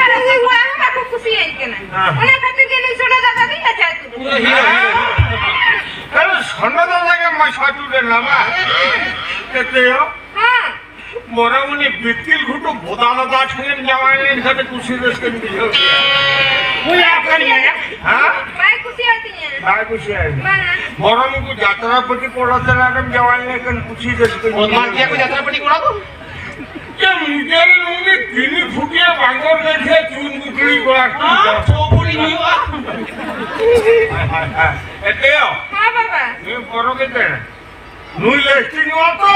ᱟᱨ ᱩᱱᱠᱩ ᱠᱚᱲᱟ ᱦᱚᱸ ᱵᱟᱠᱚ ᱠᱩᱥᱤᱭᱟᱹᱧ ᱠᱟᱱᱟ᱾ ᱦᱮᱸ᱾ ᱚᱱᱟ ᱠᱷᱟᱹᱛᱤᱨ ᱜᱮ ᱱᱩᱭ ᱥᱚᱸᱰᱚ ᱫᱟᱫᱟ ᱫᱚᱧ ᱵᱟᱪᱷᱟᱣ ᱠᱮᱫᱮᱭᱟ᱾ ᱯᱩᱨᱟᱹ ᱦᱤᱨᱳ, ᱦᱤᱨᱳ᱾ ᱟᱨᱮ ᱥᱚᱸᱰᱚ ᱫᱟᱫᱟ ᱜᱮ ᱢᱟᱪᱷᱟ ᱴᱩᱰᱮ ᱱᱟᱢᱟ᱾ ᱮᱛᱮᱭᱚ᱾ ᱦᱮᱸ᱾ ᱢᱚᱨᱟᱢᱩᱱᱤ ᱵᱤᱛᱠᱤᱞ ᱜᱷᱩᱴᱩ ᱵᱚᱫᱟ ᱫᱟᱫᱟ ᱴᱷᱮᱱ ᱡᱟᱶᱟᱭ ᱞᱮᱱᱠᱷᱟᱱ ᱠᱩᱥᱤ ᱨᱟᱹᱥᱠᱟᱹᱧ ᱵᱩᱡᱷᱟᱹᱣ ᱠᱮᱭᱟ᱾ ᱩᱭ ᱟᱯᱠᱟᱱ ᱢᱮᱭᱟ᱾ ᱦᱮᱸ? ᱵᱟᱭ ᱠᱩᱥᱤᱭᱟᱛᱤᱧᱟ᱾ ᱵᱟᱭ ᱠᱩᱥᱤᱭᱟᱜᱼᱟ᱾ ᱵᱟᱝᱟ᱾ ᱵᱚᱨᱚᱝ ᱩᱱᱠᱩ ᱡᱟᱛᱨᱟ ᱯᱟᱹᱴᱤ ᱠᱚᱲᱟ ᱛᱟᱞᱟ ᱨᱮᱢ ᱡᱟᱶᱟᱭ ᱞᱮᱱᱠᱷᱟᱱ ᱠᱩᱥᱤ ᱨᱟᱹᱥᱠᱟᱹ ᱚᱱᱟ ᱜᱮᱭᱟ ᱠᱚ ᱡᱟᱛᱨᱟ ᱯᱟᱹᱴᱤ ᱠᱚᱲᱟ ᱫᱚ᱾ ᱪᱮ ᱢᱩᱡᱟᱹᱞ ᱱᱩᱱᱤ ᱛᱤᱱᱤ ᱯᱷᱩᱴᱤᱭᱟ ᱵᱟᱝᱜᱚᱨ ᱞᱮᱠᱷᱮ ᱪᱩᱱ ᱜᱩᱴᱲᱤ ᱠᱚᱲᱟ᱾ ᱦᱮᱸ, ᱪᱷᱚ ᱯᱷᱩᱴᱤᱧ ᱦᱩᱭᱩᱜᱼᱟ᱾ ᱦᱟᱭ, ᱦᱟᱭ, ᱦᱟᱭ᱾ ᱮᱛᱮᱭᱚ᱾ ᱦᱮᱸ ᱵᱟᱵᱟ᱾ ᱱᱩᱭ ᱵᱚᱨᱚᱝ ᱮᱛᱮ᱾ ᱱᱩᱭ ᱞᱟᱹᱠᱛᱤ ᱱᱚᱣᱟ ᱛᱚ᱾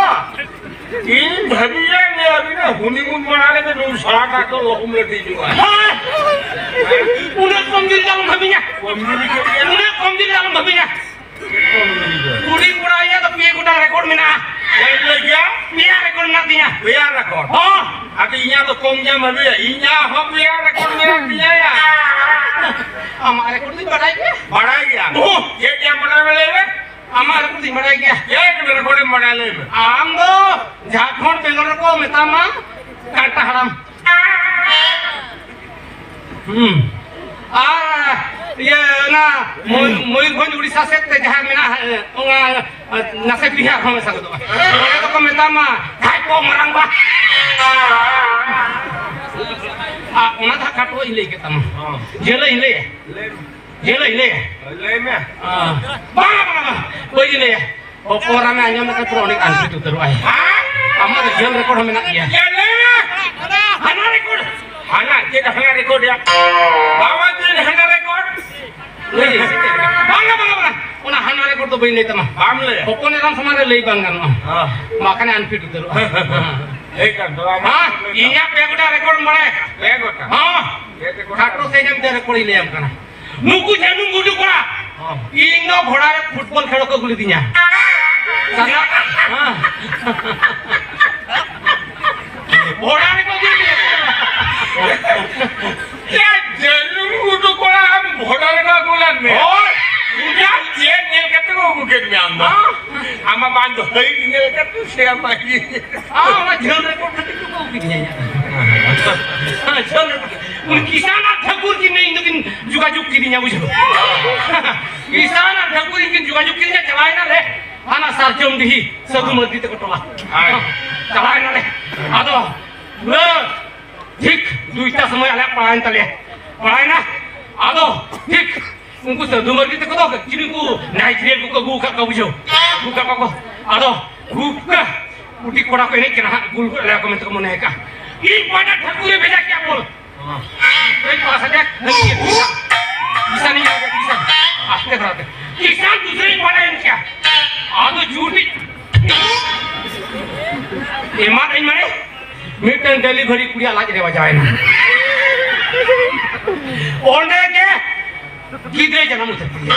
ᱤᱧ ᱵᱷᱟᱹᱵᱤᱭᱟ ᱱᱩᱭ ᱟᱹᱵᱤᱱᱟᱜ ᱦᱩᱱᱤᱢᱩᱱ ᱢᱟᱲᱟᱝ ᱨᱮ ᱱᱩᱭ ᱥᱟᱲᱟ ᱠᱟᱜ ᱫᱚ ᱞᱚᱦᱚᱢ ᱞᱮ ᱛᱤᱡᱩᱜᱼᱟ᱾ ᱦᱮᱸ᱾ ᱩᱱᱟᱹᱜ ᱠᱚᱢ ᱡᱩᱫᱤ ᱟᱞᱚᱢ ᱵᱷᱟᱹᱵᱤᱧᱟ᱾ ᱠᱚᱢ ᱡᱩᱫᱤ ᱠᱚᱢ ᱜᱮᱭᱟ᱾ ᱩᱱᱟᱹᱜ ᱠᱚᱢ ᱡᱩᱫᱤ ᱟᱞᱚᱢ ᱵᱷᱟᱹᱵᱤᱧᱟ᱾ ᱠᱚᱢ ᱡᱩᱫᱤ ᱫᱚ᱾ ᱠᱩᱲᱤ ᱠᱚᱲᱟ ᱤᱧᱟᱹᱜ ᱫᱚ ᱯᱮ ᱜᱚᱴᱟᱝ ᱨᱮᱠᱚᱨᱰ ᱢᱮᱱᱟᱜᱼᱟ᱾ ᱪᱮᱫ ᱞᱟᱹᱭ ᱠᱮᱭᱟ? ᱯᱮᱭᱟ ᱨᱮᱠᱚᱨᱰ ᱢᱮᱱᱟᱜ ᱛᱤᱧᱟ᱾ ᱯᱮᱭᱟ ᱨᱮᱠᱚᱨᱰ? ᱦᱚᱸ᱾ ᱟᱫᱚ ᱤᱧᱟᱹᱜ ᱫᱚ ᱠᱚᱢ ᱜᱮᱭᱟ ᱵᱷᱟᱹᱵᱤᱭᱟ᱾ ᱤᱧᱟᱹᱜ ᱦᱚᱸ ᱯᱮᱭᱟ ᱨᱮᱠᱚᱨᱰ ᱢᱮᱱᱟᱜ ᱛᱤᱧᱟ ᱭᱟ᱾ ᱟᱢᱟᱜ ᱨᱮᱠᱚᱨᱰ ᱫᱚᱧ ᱵᱟᱲᱟᱭ ᱜᱮᱭᱟ᱾ ᱵᱟᱲᱟᱭ ᱜᱮᱭᱟ᱾ ᱦᱚᱸ᱾ ᱪᱮᱫ ᱜᱮᱭᱟ ᱢᱚᱱᱮ ᱢᱮ ᱞᱟᱹᱭ ᱢᱮ᱾ ᱟᱢᱟᱜ ᱨᱮᱠᱚᱨᱰ ᱫᱚᱧ ᱵᱟᱲᱟᱭ ᱜᱮᱭᱟ᱾ ᱪᱮᱫ ᱨᱮᱠᱚᱨᱰ ᱮᱢ ᱵᱟᱲᱟᱭᱟ ᱞᱟᱹᱭ ᱢᱮ᱾ ᱟᱢ ᱫᱚ ᱡᱷᱟᱲᱠᱷᱚᱸᱰ ᱵᱮᱝᱜᱚᱞ ᱨᱮᱠᱚ ᱢᱮᱛᱟᱢᱟ ᱠᱟᱱᱴᱟ ᱦᱟᱲᱟᱢ᱾ ᱦᱩᱸ᱾ ᱟᱨ ᱤᱭᱟᱹ ᱚᱱᱟ ᱢᱚᱭ-, ᱢᱚᱭᱩᱨᱵᱷᱚᱸᱡᱽ ᱩᱲᱤᱥᱥᱟ ᱥᱮᱫ ᱛᱮ ᱡᱟᱦᱟᱸ ᱢᱮᱱᱟᱜᱼᱟ, ᱚᱱᱟ ᱱᱟᱥᱮ ᱵᱤᱦᱟᱨ ᱦᱚᱸ ᱢᱮᱥᱟ ᱜᱚᱫᱚᱜᱼᱟ᱾ ᱚᱸᱰᱮ ᱫᱚᱠᱚ ᱢᱮᱛᱟᱢᱟ ᱡᱟᱦᱟᱸᱭ ᱠᱚ ᱢᱟᱨᱟᱝ ᱵᱟ᱾ ᱟᱨ ᱚᱱᱟ ᱫᱚ ᱦᱟᱸᱜ ᱠᱷᱟᱴᱚ ᱤᱧ ᱞᱟᱹᱭ ᱠᱮᱫ ᱛᱟᱢᱟ᱾ ᱦᱚᱸ᱾ ᱡᱷᱟᱹᱞᱟᱹᱧ ᱞᱟᱹᱭᱟ᱾ ᱞᱟᱹᱭ ᱢᱮ᱾ ᱡᱷᱟᱹᱞᱟᱹᱧ ᱞᱟᱹᱭᱟ᱾ ᱞᱟᱹᱭ ᱢᱮ᱾ ᱟᱸ, ᱵᱟᱝᱟ, ᱵᱟᱝᱟ, ᱵᱟᱝᱟ, ᱵᱟᱹᱧ ᱞᱟᱹᱭᱟ᱾ ᱦᱚᱯᱚᱱ ᱮᱨᱟᱢᱮ ᱟᱸᱡᱚᱢ ᱞᱮᱠᱷᱟᱱ ᱯᱩᱨᱟᱹ ᱚᱸᱰᱮ ᱟᱱᱯᱷᱤᱴ ᱩᱛᱟᱹᱨᱚᱜᱼᱟᱭ᱾ ᱦᱮᱸ? ᱟᱢᱟᱜ ᱫᱚ ᱡᱷᱟᱹᱞ ᱨᱮᱠᱚᱨᱰ ᱦᱚᱸ ᱢᱮᱱᱟᱜ ᱜᱮᱭᱟ᱾ ᱭᱟ, ᱞᱟᱹᱭ ᱢᱮ᱾ ᱦᱟᱱᱟ ᱨᱮᱠᱚᱨᱰ᱾ ᱦᱟᱱᱟ ᱪᱮᱫ ᱦᱟᱱᱟ ᱨᱮᱠᱚᱨᱰ ᱭᱟ? ᱵᱟᱵᱟ ᱪᱮᱫ ᱦᱟᱱᱟ ᱨᱮᱠᱚᱨᱰ? ᱞᱟᱹᱭ ᱢᱮ᱾ ᱵᱟᱝᱟ, ᱵᱟᱝᱟ, ᱵᱟᱝᱟ᱾ ᱚᱱᱟ ᱦᱟᱱᱟ ᱨᱮᱠᱚᱨᱰ ᱫᱚ ᱵᱟᱹᱧ ᱞᱟᱹᱭ ᱛᱟᱢᱟ᱾ ᱵᱟᱢ ᱞᱟᱹᱭᱟ? ᱦᱚᱯᱚᱱ ᱮᱨᱟᱢ ᱥᱟᱢᱟᱝ ᱨᱮ ᱞᱟᱹᱭ ᱵᱟᱝ ᱜᱟᱱᱚᱜᱼᱟ᱾ ᱦᱮᱸ᱾ ᱵᱟᱠᱷᱟᱱ ᱟᱱᱯᱷᱤᱴ ᱩᱛᱟᱹᱨᱚᱜᱼᱟ᱾ ᱞᱟᱹᱭ ᱠᱟᱱ ᱫᱚ ᱟᱢᱟᱜ ᱦᱮᱸ, ᱞᱟᱹᱭ ᱠᱟᱱ᱾ ᱤᱧᱟᱹᱜ ᱯᱮ ᱜᱚᱴᱟᱝ ᱨᱮᱠᱚᱨᱰ ᱵᱟᱲᱟᱭᱟ᱾ ᱯᱮ ᱜᱚᱴᱟᱝ? ᱦᱚᱸ᱾ ᱪᱮᱫ ᱨᱮᱠᱚᱨᱰ? ᱠᱷᱟᱴᱚ ᱥᱮ ᱧᱟᱢ ᱛᱮ ᱨᱮᱠᱚᱨᱰ ᱤᱧ ᱞᱟᱹᱭᱟᱢ ᱠᱟᱱᱟ᱾ ᱱᱩᱠᱩ ᱡᱷᱟᱹᱱᱩᱢ ᱜᱩᱰᱩ ᱠᱚᱲᱟ, ᱦᱚᱸ᱾ ᱤᱧ ᱫᱚ ᱵᱷᱚᱲᱟ ᱨᱮ ᱯᱷᱩᱴᱵᱚᱞ ᱠᱷᱮᱞ ᱠᱚ ᱠᱩᱞᱤᱫᱤᱧᱟ᱾ ᱥᱟᱞᱟ, ᱦᱮᱸ᱾ ᱵᱷᱚᱲᱟ ᱨᱮᱠᱚ ᱤᱫᱤ ᱞᱤᱧᱟ᱾ ᱭᱟ, ᱡᱟᱹᱱᱩᱢ ᱜᱷᱩᱴᱩ ᱠᱚᱲᱟ, ᱟᱢ ᱵᱷᱚᱰᱟ ᱞᱮᱠᱟ ᱜᱳᱞᱟᱱ ᱢᱮ᱾ ᱦᱳᱭ᱾ ᱩᱱᱤᱭᱟᱜ ᱪᱮᱫ ᱧᱮᱞ ᱠᱟᱛᱮ ᱠᱚ ᱟᱹᱜᱩ ᱠᱮᱫ ᱢᱮᱭᱟ ᱟᱢ ᱫᱚ? ᱦᱮᱸ? ᱟᱢᱟᱜ ᱵᱟᱝ ᱫᱚ ᱦᱟᱹᱭ ᱧᱮᱞ ᱠᱟᱛᱮ ᱥᱮ ᱟᱢᱟᱜ ᱤᱭᱟᱹ? ᱦᱮᱸ, ᱚᱱᱟ ᱡᱷᱟᱹᱞ ᱨᱮ ᱠᱚ ᱠᱷᱟᱹᱛᱤᱨ ᱛᱮᱠᱚ ᱟᱹᱜᱩ ᱠᱮᱫ ᱢᱮᱭᱟ᱾ ᱦᱮᱸ, ᱡᱷᱟᱹᱞ ᱨᱮ᱾ ᱩᱱᱤ ᱠᱤᱥᱟᱱ ᱟᱨ ᱴᱷᱟᱹᱠᱩᱨ ᱠᱤᱱ ᱤᱧ ᱫᱚᱠᱤᱱ ᱡᱳᱜᱟᱡᱳᱜᱽ ᱠᱤᱫᱤᱧᱟ, ᱵᱩᱡᱷᱟᱹᱣ᱾ ᱠᱤᱥᱟᱱ ᱟᱨ ᱴᱷᱟᱹᱠᱩᱨ ᱠᱤᱱ ᱡᱳᱜᱟᱡᱳᱜᱽ ᱠᱤᱫᱤᱧᱟ, ᱪᱟᱞᱟᱣ ᱮᱱᱟᱞᱮ ᱦᱟᱱᱟ ᱥᱟᱨᱡᱚᱢ ᱰᱤᱦᱤ ᱥᱟᱹᱫᱷᱩ ᱢᱟᱹᱨᱰᱤ ᱛᱟᱠᱚ ᱴᱚᱞᱟ᱾ ᱦᱳᱭ᱾ ᱪᱟᱞᱟᱣ ᱮᱱᱟᱞᱮ᱾ ᱟᱫᱚ ᱯᱩᱨᱟᱹ ᱴᱷᱤᱠ ᱫᱩᱭᱴᱟ ᱥᱚᱢᱚᱭ ᱟᱞᱮᱭᱟᱜ ᱯᱟᱲᱟᱣᱮᱱ ᱛᱟᱞᱮᱭᱟ᱾ ᱯᱟᱲᱟᱣᱮᱱᱟ᱾ ᱟᱫᱚ ᱴᱷᱤᱠ ᱩᱱᱠᱩ ᱥᱟᱹᱫᱷᱩ ᱢᱟᱹᱨᱰᱤ ᱛᱟᱠᱚ ᱫᱚ ᱪᱤᱞᱤ ᱠᱚ ᱱᱟᱭᱡᱮᱨᱤᱭᱟᱱ ᱠᱚᱠᱚ ᱟᱹᱜᱩ ᱟᱠᱟᱫ ᱠᱚᱣᱟ, ᱵᱩᱡᱷᱟᱹᱣ᱾ ᱟᱹᱜᱩ ᱟᱠᱟᱫ ᱠᱚᱣᱟ ᱠᱚ᱾ ᱟᱫᱚ ᱜᱩᱯᱠᱟ ᱯᱩᱴᱤ ᱠᱚᱲᱟ ᱠᱚ ᱮᱱᱮᱡ ᱠᱟᱱᱟ ᱦᱟᱸᱜ, ᱜᱩᱞ ᱜᱚᱫ ᱞᱮᱭᱟ ᱠᱚ ᱢᱮᱱᱛᱮ ᱠᱚ ᱢᱚᱱᱮ ᱟᱠᱟᱫᱼᱟ᱾ ᱤᱧ ᱯᱟᱦᱴᱟ ᱴᱷᱟᱹᱠᱩᱨᱮ ᱵᱷᱮᱡᱟ ᱠᱮᱫᱼᱟ ᱵᱚᱞ᱾ ᱦᱮᱸ᱾ ᱤᱧ ᱯᱟᱦᱴᱟ ᱥᱟᱡᱟ ᱠᱤᱥᱟᱱ᱾ ᱠᱤᱥᱟᱱᱤᱧ ᱞᱟᱜᱟ ᱠᱤᱥᱟᱱ᱾ ᱟᱥᱛᱮ ᱫᱷᱟᱨᱟ ᱛᱮ᱾ ᱠᱤᱥᱟᱱ ᱫᱩᱥᱨᱟᱧ ᱯᱟᱦᱴᱟ ᱮᱱ ᱠᱮᱫᱼᱟ᱾ ᱟᱫᱚ ᱡᱩᱴᱤ ᱮᱢᱟᱫ ᱟᱹᱧ ᱢᱟᱱᱮ ᱢᱤᱫᱴᱟᱝ ᱰᱮᱞᱤᱵᱷᱟᱨᱤ ᱠᱩᱲᱤᱭᱟᱜ ᱞᱟᱡ ᱨᱮ ᱵᱟᱡᱟᱣ ᱮᱱᱟ᱾ ᱚᱸᱰᱮ ᱜᱮ ᱜᱤᱫᱽᱨᱟᱹ ᱡᱟᱱᱟᱢ ᱩᱛᱟᱹᱨ ᱠᱮᱫᱮᱭᱟ᱾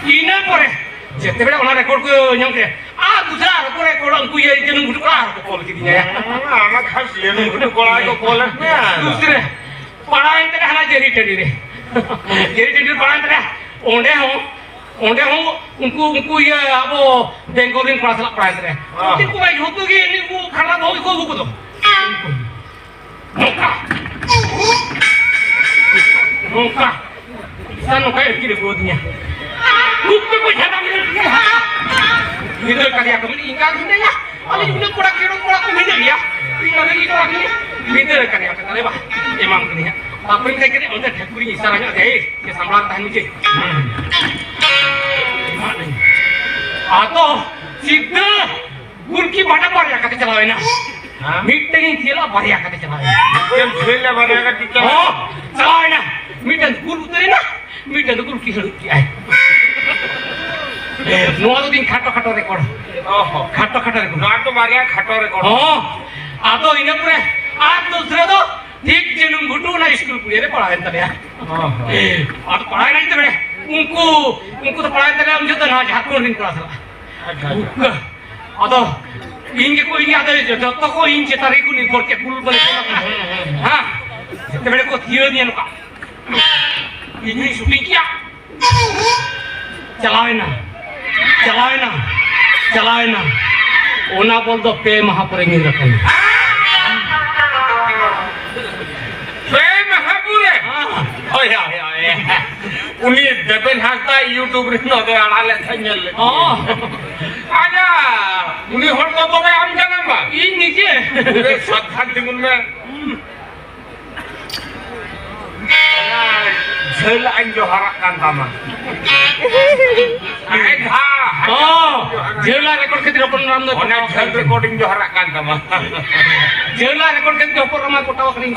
ᱤᱱᱟᱹ ᱯᱚᱨᱮ ᱡᱮᱛᱮ ᱵᱮᱲᱟ ᱚᱱᱟ ᱨᱮᱠᱚᱨᱰ ᱠᱚ ᱧᱟᱢ ᱠᱮᱫᱟ, ᱟᱨ ᱫᱩᱥᱨᱟ ᱟᱨ ᱠᱚ ᱨᱮᱠᱚᱨᱰ, ᱩᱱᱠᱩ ᱤᱭᱟᱹ ᱡᱟᱹᱱᱩᱢ ᱜᱷᱩᱴᱩ ᱠᱚᱲᱟ ᱟᱨ ᱠᱚ ᱠᱚᱞ ᱠᱤᱫᱤᱧᱟ᱾ ᱦᱮᱸ, ᱟᱢᱟᱜ ᱠᱷᱟᱥ ᱡᱟᱹᱱᱩᱢ ᱜᱷᱩᱴᱩ ᱠᱚᱲᱟ ᱜᱮᱠᱚ ᱠᱚᱞᱮᱫ ᱢᱮᱭᱟ᱾ ᱫᱩᱥᱨᱟ ᱯᱟᱲᱟᱣᱮᱱ ᱛᱟᱞᱮ ᱦᱟᱱᱟ ᱡᱮᱨᱤ ᱴᱟᱺᱰᱤ ᱨᱮ᱾ ᱡᱮᱨᱤ ᱴᱟᱺᱰᱤ ᱨᱮ ᱯᱟᱲᱟᱣᱮᱱ ᱛᱟᱞᱮ, ᱚᱸᱰᱮ ᱦᱚᱸ, ᱚᱸᱰᱮ ᱦᱚᱸ ᱩᱱᱠᱩ, ᱩᱱᱠᱩ ᱤᱭᱟᱹ ᱟᱵᱚ ᱵᱮᱝᱜᱚᱞ ᱨᱮᱱ ᱠᱚᱲᱟ ᱥᱟᱞᱟᱜ ᱯᱟᱲᱟᱣᱮᱱ ᱛᱟᱞᱮ᱾ ᱦᱚᱸ᱾ ᱩᱱᱠᱩ ᱢᱟ ᱡᱷᱚᱛᱚ ᱜᱮ ᱩᱱᱠᱩ ᱠᱷᱟᱸᱰᱟ ᱵᱟᱹᱦᱩ ᱜᱮᱠᱚ ᱟᱹᱜᱩ ᱠᱚᱫᱚ᱾ ᱱᱚᱝᱠᱟ᱾ ᱱᱚᱝᱠᱟ᱾ ᱥᱟᱨ ᱱᱚᱝᱠᱟᱭ ᱟᱹᱛᱠᱤᱨ ᱟᱹᱜᱩ ᱟᱹᱫᱤᱧᱟ᱾ ᱩᱵ ᱛᱮᱠᱚ ᱡᱷᱟᱫᱟ ᱢᱮᱱᱟᱜ ᱛᱤᱧᱟ᱾ ᱵᱷᱤᱸᱫᱟᱹᱲ ᱠᱟᱞᱮᱭᱟ ᱠᱚ, ᱢᱮᱱᱮᱫ ᱤᱧ ᱠᱟᱱ ᱛᱤᱧᱟ᱾ ᱟᱞᱮ ᱡᱩᱫᱤ ᱠᱚᱲᱟ ᱠᱤᱲᱚ ᱠᱚᱲᱟ ᱠᱚ ᱵᱷᱤᱸᱫᱟᱹᱲ ᱜᱮᱭᱟ᱾ ᱤᱧ ᱫᱚ ᱞᱟᱹᱜᱤᱫ ᱠᱚᱲᱟ ᱠᱤᱲᱚ ᱵᱷᱤᱸᱫᱟᱹᱲ ᱠᱟᱞᱮᱭᱟ ᱠᱚ, ᱛᱟᱦᱞᱮ ᱵᱟ, ᱮᱢᱟᱢ ᱠᱟᱹᱱᱟᱹᱧ ᱦᱟᱸᱜ᱾ ᱛᱟᱨᱯᱚᱨᱮ ᱢᱮᱛᱟᱭ ᱠᱟᱹᱱᱟᱹᱧ, ᱚᱱᱛᱮ ᱴᱷᱟᱹᱠᱩᱨᱤᱧ ᱤᱥᱟᱨᱟ ᱧᱚᱜ ᱟᱫᱮᱭᱟ, ᱮᱭ, ᱥᱟᱢᱵᱲᱟᱣ ᱛᱟᱦᱮᱱ ᱢᱮᱥᱮ᱾ ᱟᱫᱚ ᱥᱤᱫᱷᱟᱹ ᱜᱩᱞᱠᱤ ᱵᱟᱴᱟ ᱵᱟᱨᱭᱟ ᱠᱟᱛᱮ ᱪᱟᱞᱟᱣ ᱮᱱᱟ᱾ ᱦᱮᱸ? ᱢᱤᱫᱴᱮᱱ ᱤᱧ ᱛᱷᱤᱭᱟᱹ ᱞᱮᱫᱼᱟ, ᱵᱟᱨᱭᱟ ᱠᱟᱛᱮ ᱪᱟᱞᱟᱣ ᱮᱱᱟ᱾ ᱢᱤᱫᱴᱮᱱ ᱛᱷᱤᱭᱟᱹ ᱞᱮᱫᱼᱟ, ᱵᱟᱨᱭᱟ ᱠᱟᱛᱮ ᱪᱟᱞᱟᱣ ᱮᱱᱟ᱾ ᱦᱚᱸ, ᱪᱟᱞᱟᱣ ᱮᱱᱟ᱾ ᱢᱤᱫᱴᱮᱱ ᱫᱚ ᱜᱩᱞ ᱩᱛᱟᱹᱨ ᱮᱱᱟ, ᱢᱤᱫᱴᱮᱱ ᱫᱚ ᱜᱩᱞᱠᱤ ᱦᱟᱹᱲᱩᱵ ᱠᱮᱜᱼᱟᱭ᱾ ᱱᱚᱣᱟ ᱫᱚ ᱛᱤᱧ ᱠᱷᱟᱴᱚ ᱠᱷᱟᱴᱚ ᱨᱮᱠᱚᱨᱰ᱾ ᱚ ᱦᱚᱸ᱾ ᱠᱷᱟᱴᱚ ᱠᱷᱟᱴᱚ ᱨᱮᱠᱚᱨᱰ᱾ ᱱᱚᱣᱟ ᱫᱚ ᱵᱟᱨᱭᱟ ᱠᱷᱟᱴᱚ ᱨᱮᱠᱚᱨᱰ᱾ ᱦᱚᱸ, ᱟᱫᱚ ᱤᱱᱟᱹ ᱯᱚᱨᱮ ᱟᱨ ᱫᱚᱥᱨᱟ ᱫᱚ ᱴᱷᱤᱠ ᱡᱟᱹᱱᱩᱢ ᱜᱷᱩᱴᱩ ᱚᱱᱟ ᱤᱥᱠᱩᱞ ᱠᱩᱲᱤᱭᱟᱹ ᱨᱮ ᱯᱟᱲᱟᱣᱮᱱ ᱛᱟᱞᱮᱭᱟ᱾ ᱚ ᱦᱚᱸ᱾ ᱟᱫᱚ ᱯᱟᱲᱟᱣᱮᱱᱟ ᱛᱚᱵᱮ᱾ ᱩᱱᱠᱩ, ᱩᱱᱠᱩ ᱫᱚ ᱯᱟᱲᱟᱣᱮᱱ ᱛᱟᱞᱮᱭᱟ ᱩᱱ ᱡᱚᱦᱚᱜ ᱫᱚ ᱱᱚᱣᱟ ᱡᱷᱟᱲᱠᱷᱚᱸᱰ ᱨᱮᱱ ᱠᱚᱲᱟ ᱥᱟᱞᱟᱜ᱾ ᱟᱪᱪᱷᱟ, ᱟᱪᱪᱷᱟ᱾ ᱟᱫᱚ ᱤᱧ ᱜᱮᱠᱚ, ᱤᱧ ᱟᱫᱚ ᱡᱚᱛᱚ ᱠᱚ ᱤᱧ ᱪᱮᱛᱟᱱ ᱨᱮᱜᱮ ᱠᱚ ᱱᱤᱨᱵᱷᱚᱨ ᱠᱮᱫ, ᱠᱩᱞ ᱵᱟᱞᱮ ᱠᱚ ᱦᱮᱸ, ᱦᱮᱸ, ᱦᱮᱸ᱾ ᱦᱮᱸ᱾ ᱛᱚᱵᱮ ᱠᱚ ᱛᱷᱤᱭᱟᱹ ᱧᱮᱞ ᱠᱟᱜ᱾ ᱤᱧ ᱦᱚᱸᱧ ᱥᱩᱴᱤᱝ ᱠᱮᱭᱟ᱾ ᱪᱟᱞᱟᱣᱮᱱᱟ, ᱪᱟᱞᱟᱣᱮᱱᱟ, ᱪᱟᱞᱟᱣᱮᱱᱟ᱾ ᱚᱱᱟ ᱵᱚᱞ ᱫᱚ ᱯᱮ ᱢᱟᱦᱟ ᱯᱚᱨᱮ ᱧᱤᱨ ᱟᱠᱟᱱᱟ᱾ ᱯᱮ ᱢᱟᱦᱟ ᱯᱚᱨᱮ? ᱦᱮᱸ᱾ ᱦᱳᱭ, ᱦᱳᱭ, ᱦᱳᱭ᱾ ᱩᱱᱤ ᱫᱮᱵᱮᱱ ᱦᱟᱸᱥᱫᱟ YouTube ᱨᱮ ᱱᱚᱣᱟ ᱫᱚ ᱟᱲᱟᱜ ᱞᱮᱫ ᱛᱟᱦᱮᱸᱫ, ᱧᱮᱞ ᱞᱮᱫ ᱚ᱾ ᱛᱟᱦᱮᱸᱫ᱾ ᱟᱪᱪᱷᱟ, ᱩᱱᱤ ᱦᱚᱲ ᱫᱚ ᱛᱚᱵᱮ ᱟᱢ ᱠᱟᱱᱟᱢ ᱵᱟᱝ? ᱤᱧ ᱱᱤᱡᱮ᱾ ᱯᱩᱨᱟᱹ ᱥᱟᱵᱫᱷᱟᱱ ᱛᱤᱸᱜᱩᱱ ᱢᱮ᱾ ᱚᱱᱟ ᱡᱷᱟᱹᱞᱟᱜ ᱤᱧ ᱡᱚᱦᱟᱨᱟᱜ ᱠᱟᱱ ᱛᱟᱢᱟ᱾ ᱟᱨ ᱡᱟᱦᱟᱸ ᱚ, ᱡᱷᱟᱹᱞᱟᱜ ᱨᱮᱠᱚᱨᱰ ᱠᱷᱟᱹᱛᱤᱨ ᱦᱚᱯᱚᱱ ᱨᱟᱢ ᱫᱚ ᱚᱱᱟ ᱡᱷᱟᱹᱞ ᱨᱮᱠᱚᱨᱰ ᱤᱧ ᱡᱚᱦᱟᱨᱟᱜ ᱠᱟᱱ ᱛᱟᱢᱟ᱾ ᱡᱷᱟᱹᱞᱟᱜ ᱨᱮᱠᱚᱨᱰ ᱠᱷᱟᱹᱛᱤᱨ ᱦᱚᱯᱚᱱ ᱨᱟᱢ ᱢᱟ ᱠᱚᱴᱟᱣ ᱟᱠᱟᱱᱟᱹᱧ᱾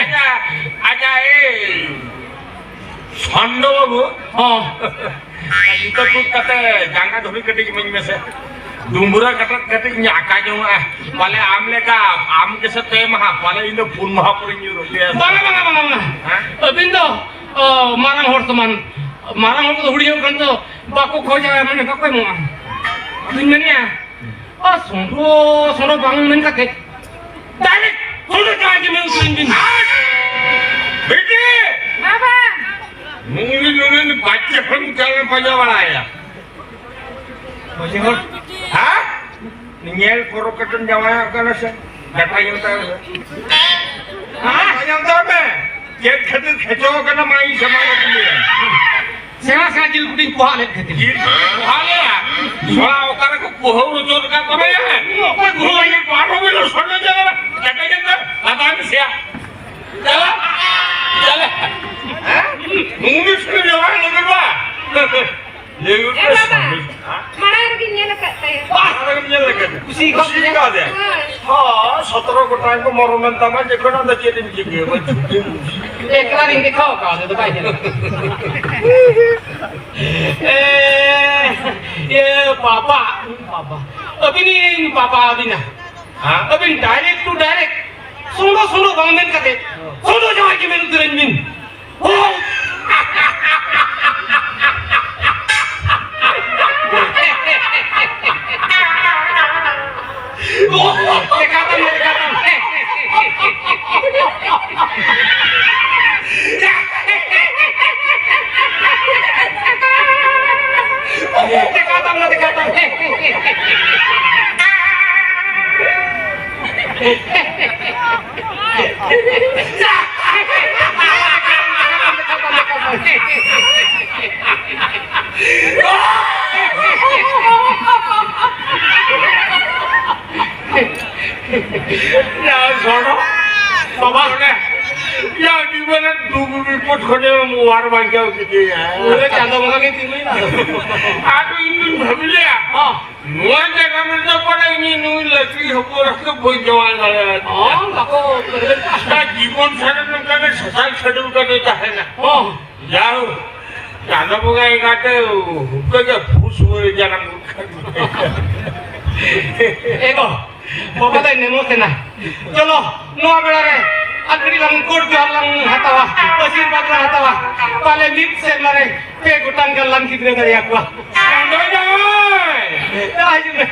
ᱟᱪᱪᱷᱟ, ᱟᱪᱪᱷᱟ, ᱮᱭ ᱥᱟᱱᱰᱚ ᱵᱟᱹᱵᱩ᱾ ᱦᱚᱸ᱾ ᱡᱩᱛᱟᱹ ᱛᱩᱫ ᱠᱟᱛᱮ ᱡᱟᱸᱜᱟ ᱫᱷᱩᱲᱤ ᱠᱟᱹᱴᱤᱡ ᱤᱢᱟᱹᱧ ᱢᱮᱥᱮ᱾ ᱰᱩᱢᱵᱩᱨᱟ ᱠᱟᱹᱴᱤᱡ ᱠᱟᱹᱴᱤᱡ ᱤᱧ ᱟᱠᱟ ᱡᱚᱝᱟ᱾ ᱯᱟᱞᱮ ᱟᱢ ᱞᱮᱠᱟ, ᱟᱢ ᱜᱮᱥᱮ ᱯᱮ ᱢᱟᱦᱟ, ᱯᱟᱞᱮ ᱤᱧ ᱫᱚ ᱯᱩᱱ ᱢᱟᱦᱟ ᱯᱚᱨᱮᱧ ᱧᱩᱨᱩᱜ ᱜᱮᱭᱟ᱾ ᱵᱟᱝᱟ, ᱵᱟᱝᱟ, ᱵᱟᱝᱟ, ᱵᱟᱝᱟ᱾ ᱦᱮᱸ? ᱟᱹᱵᱤᱱ ᱫᱚ, ᱚ, ᱢᱟᱨᱟᱝ ᱦᱚᱲ ᱥᱚᱢᱟᱱ᱾ ᱢᱟᱨᱟᱝ ᱦᱚᱲ ᱠᱚᱫᱚ ᱦᱩᱰᱤᱧ ᱦᱚᱲ ᱠᱷᱟᱱ ᱫᱚ ᱵᱟᱠᱚ ᱠᱷᱚᱡᱟ, ᱢᱟᱱᱮ ᱵᱟᱠᱚ ᱮᱢᱚᱜᱼᱟ᱾ ᱟᱫᱚᱧ ᱢᱮᱱᱮᱜᱼᱟ, ᱟᱨ ᱥᱚᱸᱰᱨᱚ, ᱥᱚᱸᱰᱨᱚ ᱵᱟᱝ ᱢᱮᱱ ᱠᱟᱛᱮ direct ᱥᱚᱸᱰᱨᱚ ᱡᱟᱶᱟᱭ ᱜᱮ ᱢᱮᱱ ᱩᱛᱟᱹᱨᱟᱹᱧ ᱵᱤᱱ᱾ ᱵᱤᱴᱤ! ᱵᱟᱵᱟ! ᱱᱩᱭ, ᱱᱩᱭ, ᱱᱩᱭ ᱵᱟᱪᱪᱟ ᱠᱷᱚᱱ ᱪᱟᱞᱟᱣ ᱯᱟᱸᱡᱟ ᱵᱟᱲᱟᱭᱟ᱾ ᱢᱟᱹᱡᱷᱤ ᱦᱚᱲ᱾ ᱦᱮᱸ? ᱧᱮᱞ ᱯᱚᱨᱚᱵ ᱠᱟᱛᱮᱢ ᱡᱟᱶᱟᱭᱚᱜ ᱠᱟᱱᱟ ᱥᱮ? ᱰᱟᱴᱟ ᱧᱮᱞ ᱛᱟᱭ ᱢᱮ᱾ ᱦᱮᱸ? ᱰᱟᱴᱟ ᱧᱮᱞ ᱛᱟᱭ ᱢᱮ᱾ ᱪᱮᱫ ᱠᱷᱟᱹᱛᱤᱨ ᱠᱷᱮᱪᱚ ᱠᱟᱱᱟ ᱢᱟ ᱤᱧ ᱥᱟᱢᱟᱝ ᱨᱮ ᱠᱩᱞᱤᱭᱮᱢ᱾ ᱥᱮᱬᱟ ᱥᱮᱬᱟ ᱡᱤᱞ ᱠᱩᱴᱤᱧ ᱯᱚᱦᱟ ᱞᱮᱫ ᱠᱷᱟᱹᱛᱤᱨ᱾ ᱡᱤᱞ ᱠᱩᱴᱤᱧ ᱯᱚᱦᱟ ᱞᱮᱫᱼᱟ? ᱥᱚᱲᱟ ᱚᱠᱟ ᱨᱮᱠᱚ ᱠᱩᱦᱟᱹᱣ ᱦᱚᱪᱚ ᱟᱠᱟᱫ ᱛᱟᱢᱟ ᱭᱟ? ᱚᱠᱚᱭ ᱠᱩᱦᱟᱹᱣ ᱞᱮᱫ? ᱵᱟᱨᱚ ᱵᱤᱞᱚ ᱥᱚᱨᱱᱚ ᱡᱟᱭᱜᱟ ᱨᱮ ᱡᱟᱭᱜᱟ ᱡᱟᱭᱜᱟ ᱞᱟᱛᱟᱨ ᱢᱮ ᱥᱮᱭᱟ᱾ ᱪᱟᱞᱟ, ᱪᱟᱞᱟ᱾ ᱦᱮᱸ? ᱩᱱᱤᱥ ᱠᱚ ᱡᱟᱶᱟᱭ ᱞᱟᱹᱜᱤᱫ ᱵᱟ? ᱞᱟᱹᱭ ᱮ ᱜᱚᱫ ᱵᱟᱵᱟ, ᱥᱚᱨᱱᱚ᱾ ᱢᱟᱲᱟᱝ ᱨᱮᱜᱤᱧ ᱧᱮᱞ ᱟᱠᱟᱫ ᱛᱟᱭᱟ᱾ ᱵᱟ, ᱚᱱᱟ ᱜᱮᱢ ᱧᱮᱞ ᱟᱠᱟᱫᱟ? ᱠᱩᱥᱤ ᱠᱩᱥᱤ ᱠᱟᱫᱮᱭᱟ? ᱦᱳᱭ᱾ ᱦᱚᱸ, ᱥᱚᱛᱨᱚ ᱜᱚᱴᱟᱝ ᱠᱚ ᱢᱚᱨᱚᱢᱮᱱ ᱛᱟᱢᱟ, ᱡᱚᱠᱷᱚᱱ ᱟᱫᱚ ᱪᱮᱫ ᱮᱢ ᱪᱤᱠᱟᱹᱭᱟ? ᱮᱠᱞᱟ ᱨᱤᱧ ᱫᱮᱠᱷᱟᱣ ᱠᱟᱜᱼᱟ, ᱩᱱᱤ ᱫᱚ ᱵᱟᱭ ᱧᱮᱞ ᱠᱟᱫᱟ᱾ ᱮ, ᱮ, ᱵᱟᱵᱟ, ᱵᱟᱵᱟ᱾ ᱟᱹᱵᱤᱱᱤᱧ ᱵᱟᱵᱟ ᱟᱹᱵᱤᱱᱟ᱾ ᱦᱮᱸ? ᱟᱹᱵᱤᱱ direct to direct ᱥᱚᱸᱰᱚ ᱥᱚᱸᱰᱚ ᱵᱟᱝ ᱢᱮᱱ ᱠᱟᱛᱮ, ᱥᱚᱸᱰᱚ ᱡᱟᱶᱟᱭ ᱜᱮ ᱢᱮᱱ ᱩᱛᱟᱹᱨᱟᱹᱧ ᱵᱤᱱ᱾ ᱦᱳᱭ᱾ ᱭᱟ ᱥᱚᱲᱚ, ᱵᱟᱵᱟ ᱚᱸᱰᱮ, ᱭᱟ ᱡᱤᱵᱚᱱ ᱨᱮ ᱫᱩᱠ ᱵᱤᱯᱚᱫ ᱠᱷᱚᱱᱮ ᱚᱣᱟᱨ ᱵᱟᱧᱪᱟᱣ ᱠᱮᱫᱮᱭᱟ᱾ ᱯᱩᱨᱟᱹ ᱪᱟᱸᱫᱚ ᱵᱚᱸᱜᱟ ᱜᱮ ᱛᱤᱸᱜᱩᱭᱮᱱᱟ᱾ ᱟᱫᱚ ᱤᱧ ᱫᱩᱧ ᱵᱷᱟᱹᱵᱤ ᱞᱮᱭᱟ, ᱦᱚᱸ᱾ ᱱᱚᱣᱟ ᱡᱟᱭᱜᱟ ᱨᱮᱫᱚ ᱯᱟᱞᱮ ᱤᱧ ᱱᱩᱭ ᱞᱟᱹᱠᱲᱤ ᱦᱚᱯᱚᱱ ᱦᱚᱸ ᱵᱟᱹᱧ ᱡᱟᱶᱟᱭ ᱫᱟᱲᱮᱭᱟᱭᱟ᱾ ᱦᱚᱸ, ᱵᱟᱠᱚ ᱡᱤᱵᱚᱱ ᱥᱟᱨᱟ ᱱᱚᱝᱠᱟ ᱜᱮ ᱥᱟᱥᱟᱝ ᱥᱟᱹᱰᱩ ᱠᱟᱛᱮ ᱛᱟᱦᱮᱱᱟ᱾ ᱦᱚᱸ᱾ ᱡᱟᱣ, ᱪᱟᱸᱫᱚ ᱵᱚᱸᱜᱟ ᱮᱸᱜᱟᱛᱮ ᱦᱩᱠᱟᱹ ᱜᱮ ᱯᱷᱩᱥ ᱦᱩᱭ ᱡᱟᱱᱟᱢ ᱜᱚᱫ ᱠᱟᱱ᱾ ᱮ ᱜᱚ, ᱵᱟᱵᱟ ᱫᱚᱭ ᱱᱮᱢᱚ ᱠᱟᱱᱟ᱾ ᱪᱚᱞᱚ, ᱱᱚᱣᱟ ᱵᱮᱲᱟ ᱨᱮ ᱟᱨ ᱠᱟᱹᱴᱤᱡ ᱞᱟᱝ ᱜᱚᱰ ᱡᱚᱦᱟᱨ ᱞᱟᱝ ᱦᱟᱛᱟᱣᱟ, ᱟᱥᱤᱨᱵᱟᱫᱽ ᱞᱟᱝ ᱦᱟᱛᱟᱣᱟ᱾ ᱯᱟᱞᱮ ᱢᱤᱫ ᱥᱮᱨᱢᱟ ᱨᱮ ᱯᱮ ᱜᱚᱴᱟᱝ ᱜᱟᱱ ᱞᱟᱝ ᱜᱤᱫᱽᱨᱟᱹ ᱫᱟᱲᱮᱭᱟᱠᱚᱣᱟ᱾ ᱪᱟᱸᱫᱚ ᱡᱟᱶᱟᱭ! ᱪᱟᱞᱟᱜ ᱦᱤᱡᱩᱜ ᱢᱮ᱾